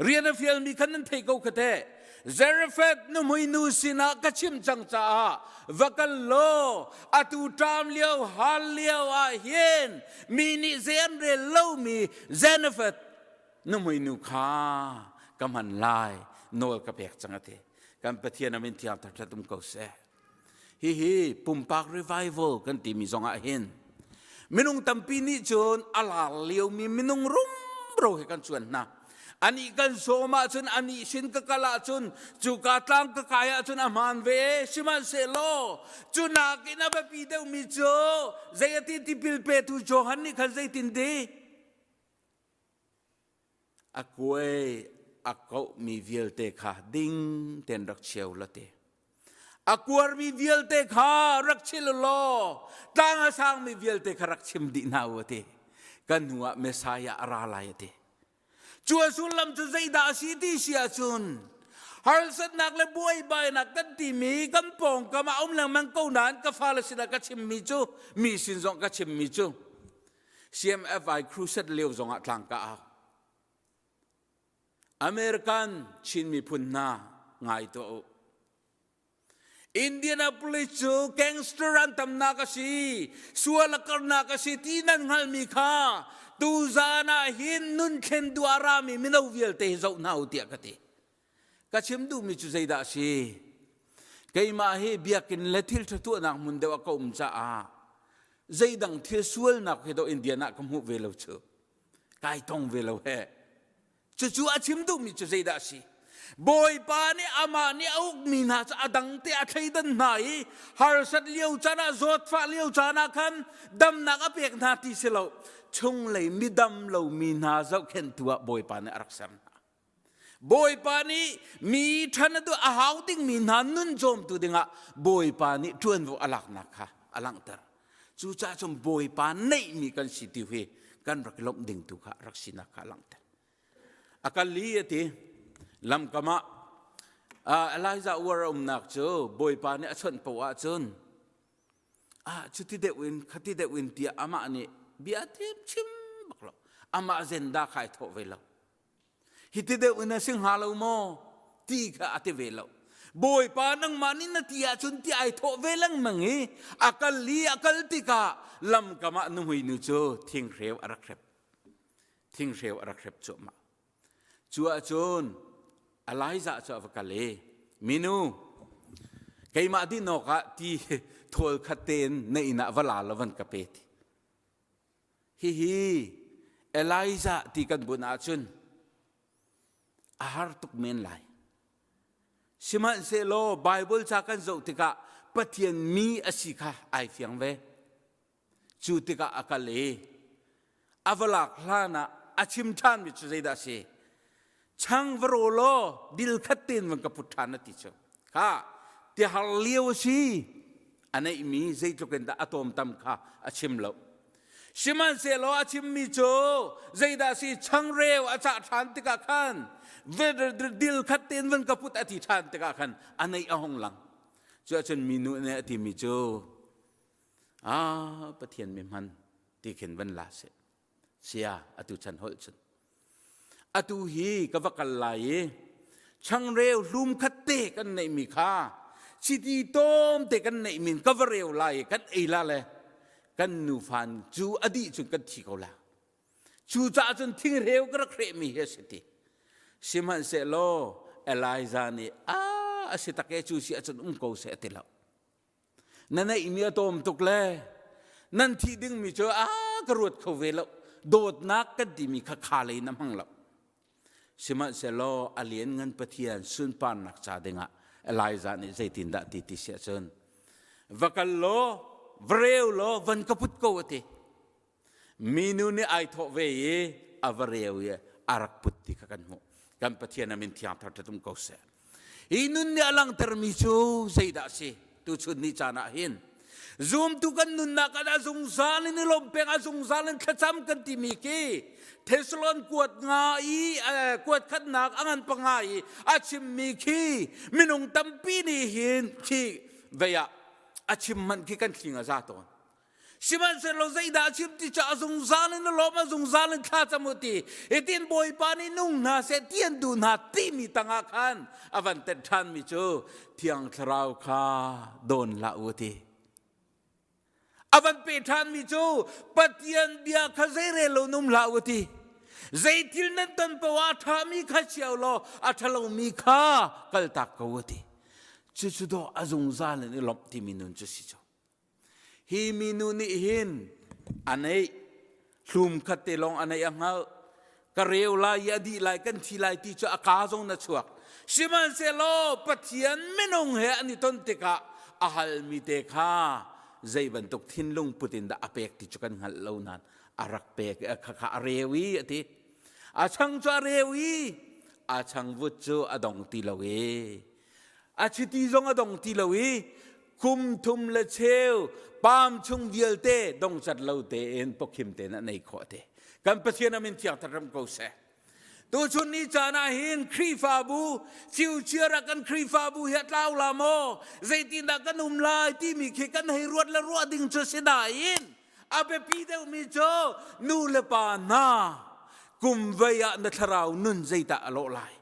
Rian a fialmi khan nan thei ko kha teh. Zarephath nuhmui nu sinah ka chim cang caah va kal law atu ṭam lio hal lio ah hin mi nih zei an rel lomi Zarephath nuhmui nu kha ka hman lai nawl ka pek cang a ti. Kan Pathian a min thiang thangṭhat um ko seh. Hihi pumpak revival kan timi zong ah hin minung tampi nih cun a lar liomi minung rumro he kan cuan hna. Anih kan sawm ahcun anih sin ka kal ahcun cuka tlang ka kai ahcun a hmaan ve sihmanhsehlaw cu nakin a biapi deuhmi cu zei a ti tipil petu Johan nih khan zeitin ti a kuai. a kohmi vialte kha ding tein rak cheu la ti. A kuarmi vialte kha rak chil law tlang a sangmi vialte kha rak chim dih hna u a ti. Kan hnu ah Messiah a ra lai a ti. Cu a sullam cu zeidah a si ti si ahcun harsatnak le buaibainak kan timi kan pawngkam ah um lengmang ko nain ka fale sinah ka chimmi cu mi sin zong ka chimmi cu CMFI crusade lio zongah tlang ka au. American Chin miphun hna ngai tuah u. Indianapolis cu gangster an tamnak a si, sual a karnak a si ti nan hngalhmi kha tuzaan ah hin nun thlen duh a rami mino vialte hi zoh hna u tiah ka ti. Ka chim duhmi cu zeidah a si? Keimah hi biakinn le thil ṭha tuahnak hmun deuh ah ka um caah zeidang thil sualnak hi do Indian ah ka hmuh ve lo cu. Kai tong ve lo he. Cucu a chim duhmi cu zeidah a si? Bawipa nih amah nih a ukmi hna cu a dang te a thleidan hna i harsat lio caan ah zawtfah lio caan ah khan damnak a pek hna ti si lo chunglei midam lomi hna zohkhenhtu ah Bawipa nih a rak ser hna. Bawipa nih mi ṭhan a duh a hau dingmi hna nun cawmtu dingah Bawipa nih ṭuanvo a laknak kha a langhter. Cucaah cun Bawipa neihmi kan si ti hi kan rak i lawmh ding tu kha rak sinak kha a langhter. A kal li a ti. Lamkam ah Elijah uar a umnak cu Bawipa nih a chawnh paoh ahcun ah cuti deuh in khati deuh in tiah amah nih bia thiam chim bak lo. Amah zenda kha ai thawh ve lo. Hiti deuh in a si hnga lo maw ti kha a ti ve lo. Bawipa nangmah nih na ti ahcun ti ai thawh ve lengmang i a kal i a kal tikah lamkam ah nuhmei nu cu thinghreu a rak hrep. Thinghreu a rak hrep cuahmah. Cu ahcun Elijah cu a va kal i minu keimah din awkah ti thawl khat tein na inn ah va la law van ka pe ti. Hihi Elijah ti kan bunh ahcun a har tuk men lai. Sihmanhsehlaw Bible ca kan zoh tikah Pathian mi a si kha ai fiang ve. Cu tikah a kal i a va lak hlan ah a chim ṭhanmi cu zeidah a si? Chang va raw law dil khat tein van ka put ṭhan a ti cu. Kha tihar lio a si. A neihmi zeitluk in dah a tawmtam kha a chim lo. Sihmanhsehlaw a chimmi cu zeidah si changreu a cah ṭhan tikah khan dil khat tein van ka put a ti ṭhan tikah khan a neih a hung lang. Cu ahcun minu nih a timi cu ah Pathian mi hman ti khin van la seh. Sia atu chan holh cun. Atu hi ka va kal lai i changreu hlum khat te kan neihmi kha chiti tawm te kan neihmi in ka va reu lai i kan ei la le kan nufan cu a dih cun kan thi ko la. Cucaah cun thingreu ka rak hrehmi hi a si ti. Sihmanhsehlaw Elijah nih a a si tak e cu si ahcun um ko seh a ti lo. Na neihmi a tawm tuk le nan thih dingmi cu a ka ruat kho ve lo. Dawtnak kan timi kha kha lei na hmang lo. Sihmanhsehlaw a lianngan Pathian sunparnak ca dingah Elijah nih zeitindah ti ti si ahcun va kal law va reu law van ka put ko a ti. Minu nih ai thawh ve i a va reu i a rak put ti kha kan hmuh. Kan Pathian a min thiang thar ṭhat um ko seh. Hi nun nih a langhtermi cu zeidah a si? Tuchun ni caan ah hin zumtu kan nunnak ah zungzal in i lawm peng a zungzal in thlacam kan timi khi Thessalon kuat nga i kuat khatnak a ngan panga i a chimmi khi minung tampi nih hin khi vei ah a chim hmanh khi kan thling a za tawn. Sihmanhsehlaw zeidah a chim ti cu a zungzal in a lawm a zungzal in thla cam u ti hitin Bawipa nih nung hna seh ti an duh hna timi tangah khan a van tenh ṭhanmi cu Thiang Thlarau kha dawn hlah u ti. A van pe ṭhanmi cu Pathian bia kha zeirel lo num hlah u ti. Zeithil nan ton paoh ah a ṭhami kha chia law a ṭhalomi kha kaltak ko u ti. Cucu dawh a zungzal in i lawmh timi nun cu si cu. Hi minu nih hin a neih hlum khat te lawng a neih a hngalh. Ka reu lai i a dih lai kan thi lai ti cu a kaa zong na chuak. Sihmanhsehlaw Pathian minung he an i ton tikah a halmi te kha zei bantuk thinlung put in dah a pek ti cu kan hngalh lo nain a rak pek kha kha a reu i a ti. A chang cu a reu i. A changvut cu a dong ti lo i a chiti zong a dong ti lo i kum thum le cheu paam chung vialte dongcat lo tein pawkhim tein a nei khawh te. Kan Pathian amin thiang ram ko seh. Tuchun ni caan ah hin Khrihfabu future ah kan Khrihfabu hi a tlau la maw? Zeitindah kan um lai timi khi kan hei ruat le ruah ding cu si nain a biapi deuhmi cu nu le pa hna kum vei ah na thlarau nun zeidah a lawh lai?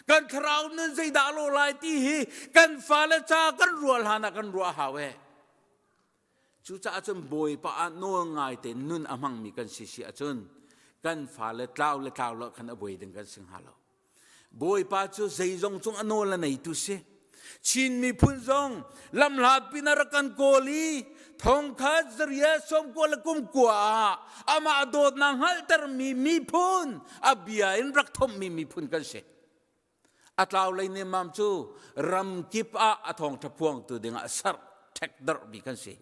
Kan thlarau nun zeidah a lawh lai ti hi kan fale ca kan ruah hlan ah kan ruah hau eh. Cucaah cun Bawipa ah nawl ngai tein nun a hmangmi kan si si ahcun kan fale tlau le tlau lo khan a buai ding kan si hnga lo. Bawipa cu zeizong cung a nawl a neitu si. Chin miphun zong lamhlat pin a rak kan kawl i thongkhat zaria sawmkua le kumkua ah amah dawtnak hngalhtermi miphun a bia in rak thomhmi miphun kan si. A tlau lei nemmam cu ram kip ah a thawngṭha phuangtu dingah serh ṭhekdarhmi kan si.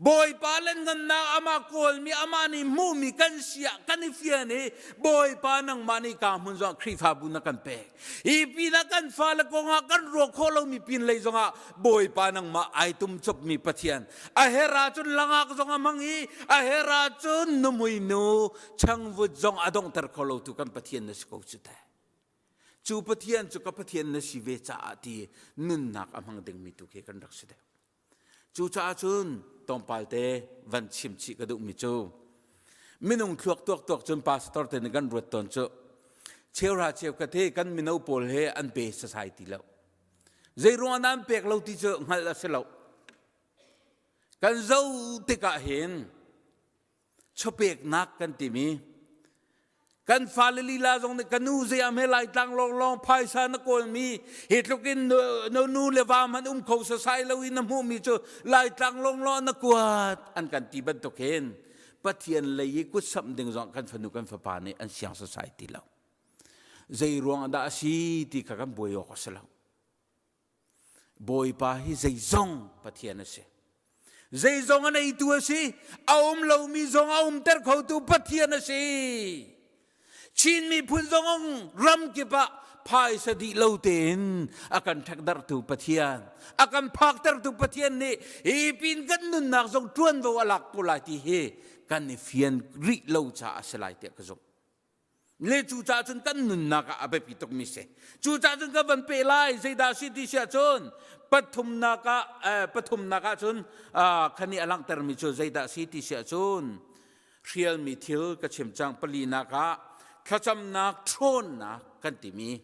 Bawipa lengngannak amah kawlmi amah nih hmuhmi kan si ah kan i fian i Bawipa nangmah nih ka hmun zongah Khrihfabu na kan pek. Hi pinah kan fale kongah kan ruah khawh lomi pin lei zongah Bawipa nangmah ai tum copmi Pathian. A her ahcun langak zong a hmang i a her ahcun nuhmui nu changvut zong a donghter kho lotu kan Pathian na si ko cu teh. Cu Pathian cu ka Pathian na si ve caah ti nunnak a hmang dingmi tu khi kan rak si deuh. Cucaah cun tlawmpal te van chim chih ka duhmi cu minung thluak tuak tuak cun pastor te nih kan ruat tawn cu cheuhra cheukhat hi kan mino pawl he an pe sasai ti lo. Zei ruangah dah an pek lo ti cu hngalh a si lo. Kan zoh tikah hin chawpeknak kan timi kan fale lila zong nih ka nu zei am he laitlang lawnglawng phaisa na kawlmi hi tluk in no nu le va hmanh um kho sasai lo in na hmuhmi cu laitlang lawnglawng na kuat an kan ti bantuk hin Pathian lei i kutsamh ding zong kan fanu kan fapa nih an siang sasai ti lo zei ruang dah a si ti kha kan buai awk a si lo Bawipa hi zeizong Pathian a si. Zeizong a neitu a si. A um lomi zong a umter khotu Pathian a si. Chin miphun zong ram kip ah phaisa dih lo tein a kan ṭhekdarhtu Pathian, a kan phaktertu Pathian nih hi pin kan nunnak zong ṭuanvo a lak ko lai ti hi kan i fian rih lo caah a si lai tiah ka zumh. Le cucaah cun kan nunnak ah a biapi tukmi si. Cucaah cun ka van pe lai zeidah si ti si ahcun pathumnak ah eh, pathumnak ah cun khani a langhtermi cu zeidah si ti si ahcun hrialmi thil ka chim cang palinak ah thlacamnak ṭhawnnak kan timi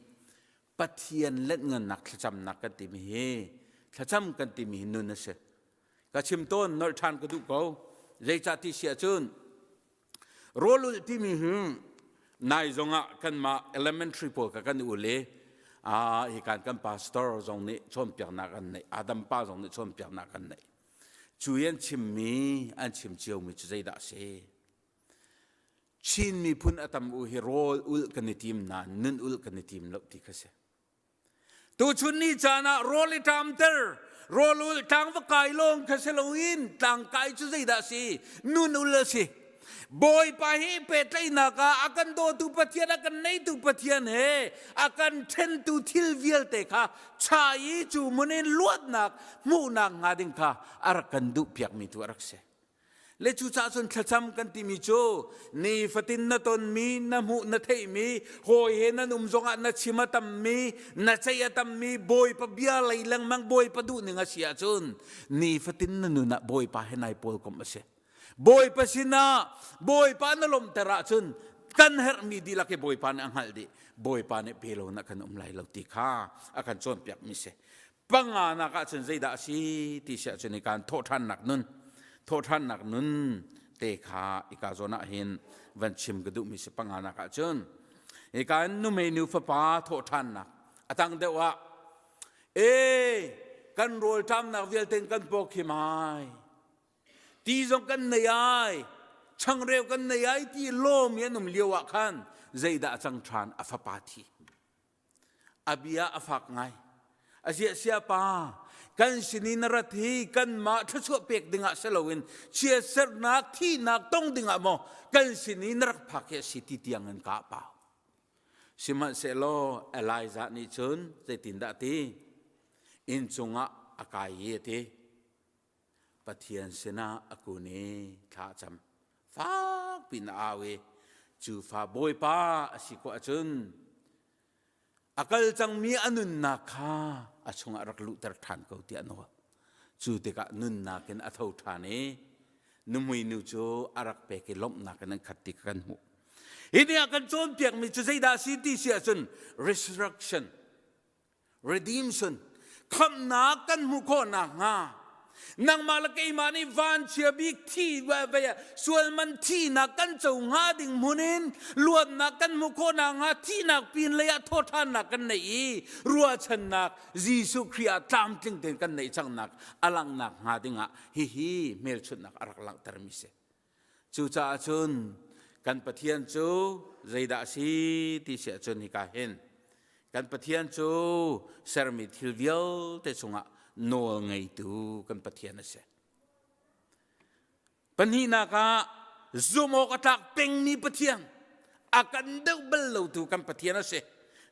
Pathian lenhngannak thlacamnak kan timi hi thlacam kan timi hi nun a si. Ka chim tawn nolh ṭhan ka duh ko. Zeicah ti si ahcun Rawlulh timi hi nai zongah kanmah elementary pawl kha kan ul i hi kan kan pastor zong nih cawnpiaknak an neih Adam pa zong nih cawnpiaknak an neih cu i an chimmi an chim ciomi cu zeidah a si Chin miphun a tam u hi rawl ulh kan i tim nain nun ulh kan i tim lo ti kha si Tuchun ni caan ah rawl i ṭamter, rawl ul tlang va kai lawng kha si loin tlang kai cu zeidah a si? Nun ul a si. Bawipa hi pehtlaihnak ah a kan dawtu Pathian, a kan neitu Pathian he a kan ṭhentu thil vialte kha cha i cu hmun in luatnak hmuhnak hnga ding kha a rak kan duhpiakmi tu a rak si. Le cucaah cun thlacam kan timi cu nifatin na tonmi, na hmuh, na theihmi, hawi he nan um zongah na chim a tammi, na ceih a tammi, Bawipa bia lei lengmang Bawipa duhning a si ahcun nifatin na nun ah Bawipa he nai pawlkomh a si. Bawipa sinah Bawipa na lawmhter ahcun kan herhmi dihlak hi Bawipa nih a hngalh dih. Bawipa nih pe lo na kan um lai lo ti kha a kan cawnpiakmi si. Panganak ahcun zeidah a si ti si ahcun hikan thawhṭhannak nun thawhṭhannak nun te kha ika zawn ah hin van chim ka duhmi si panganak ahcun hika in numei nu fapa thawhṭhannak a tang deuh ah e kan rawlṭamnak vialte kan paw khim ai ti zong kan nei ai changreu kan nei ai ti lawm i an um lio ah khan zeidah a cang ṭhan a fapa thi A bia a fak ngai. A ziah siapa, kan sin i na rat hi kanmah thluachuah pek dingah si loin chiatsernak thihnak tong dingah maw kan sin i na rak phak hi a si ti tiang in ka pau. Sihmanhsehlaw Elijah nih cun zeitindah a ti? Inn cungah a kai i a ti. Pathian sinah a kun i thla a cam. Fak piin a au i cu fa Bawipa a si khawh ahcun a kal cangmi a nunnak kha a chungah rak luhter ṭhan ko tiah a nawl. Cu tikah nunnak in a tho ṭhan i nuhmui nu cu a rak pek i lawmhnak in an khat ti kha kan hmuh. Hi ni ah kan cawnpiakmi cu zeidah a si ti si ahcun resurrection redemption khamhnak kan hmuh khawh nakhnga nangmah le keimah nih vanchia bik thi sualman thihnak kan co hnga ding hmun in luatnak kan hmuh khawh nakhnga thihnak pin lei ah thawhṭhannak kan neih i ruahchannak Jesuh Khrih ah tlamtling tein kan neih cangnak a langhnak hnga dingah hihi hmelchunhnak a rak langhtermi si. Cucaah cun kan Pathian cu zeidah a si ti si ahcun hika hin kan Pathian cu sermi thil vialte chungah nawl ngeitu kan Pathian a si. Pahnihnak ah zumh awk a tlak pengmi Pathian a kan deuh bal lotu kan Pathian a si.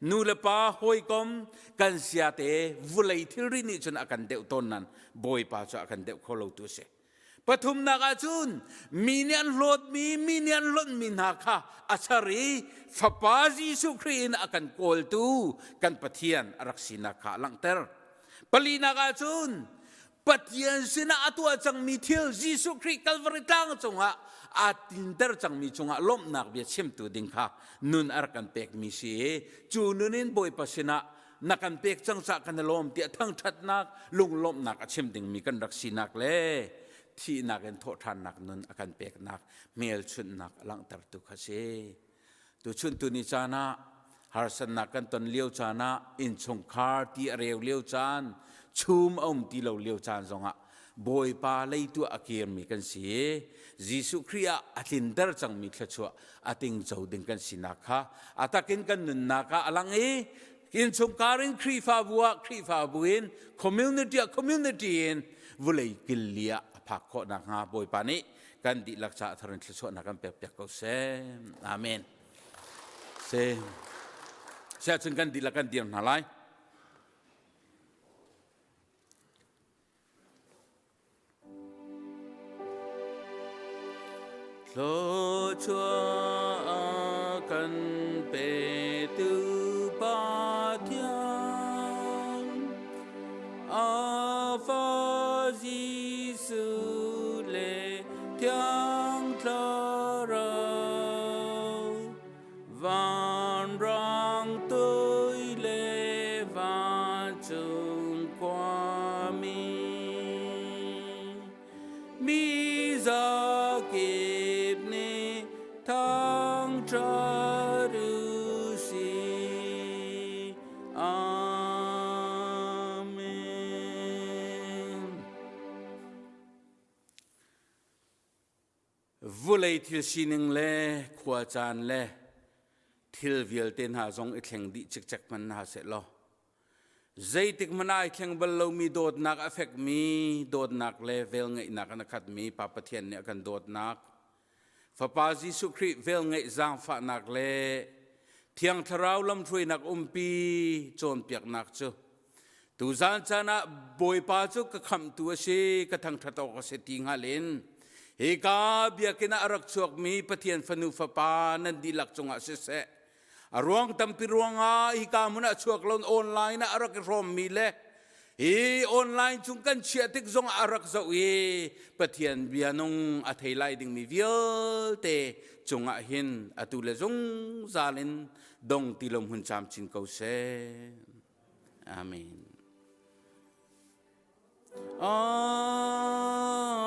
Nu le pa hawikom kan siate vulei thilri nih cun a kan deuh tawn nan Bawipa cu a kan deuh kho lotu a si. Pathumnak ah cun mi nih an hlawtmi, mi nih an lonhmi hna kha a char i Fapa Jesuh Khrih in a kan kawltu kan Pathian a rak sinak kha a langhter. Palinak ah cun Pathian sinah a tuah cangmi thil Jesuh Khrih Kalvari tlang cungah aa tinter cangmi cungah lawmhnak bia chimtu ding kha nun a rak kan pekmi si i cu nun in Bawipa sinah na kan pek cang cah kan i lawm tiah thangṭhatnak lunglawmhnak a chim dingmi kan rak sinak le thihnak in thawhṭhannak nun a kan peknak hmelchunhnak a langhtertu kha si. Tuchun tuni caan ah harsatnak kan ton lio caan ah innchungkhar ti a reu lio caan chum a um ti lo lio caan zongah Bawipa leitu a kirmi kan si i Jesuh Khrih ah a tlinter cangmi thluachuah a tingco ding kan sinak kha a takin kan nunnak ah a lang i innchungkhar in Khrihfabu ah Khrihfabu in community ah community in vulei killi ah a phak khawh nakhnga Bawipa nih kan dihlak caah thar in thluachuahnak kan pekpiak ko seh. Amen. Se. Siahcun kan dihlak kan dir hna lai. Thluachuah a kan petu Pathian, a fa Jesuh le Thiang Thlarau, Vanrang tui le vancung khuami mi zakip nih thangṭhat u sih. Amen. Vulei thil sining le khua caan le thil vialte hna zong i thleng dih cikcek hmanh hna seh law zeitik hmanh ah ai thleng bal lomi dawtnak a fekmi dawtnak le velngeihnak in a khatmi Pa Pathian nih a kan dawtnak Fapa Jesuh Khrih velngeih zaangfahnak le Thiang Thlarau lamhruainak umpi cawnpiaknak cu Tuzaan caan ah Bawipa cu ka khamhtu a si, ka thangṭhat awk a si ti hngal in hika biakinn ah a rak chuakmi Pathian fanu fapa nan dihlak cungah siseh, a ruang tampi ruangah hika hmun ah chuak loin online ah a rak i hrawmmi le hi online chung kan chiah tik zongah a rak zoh i Pathian bia nung a thei lai dingmi vialte cungah hin atu le zungzal in dong ti lo hmun camcin ko seh. Amen. Amen.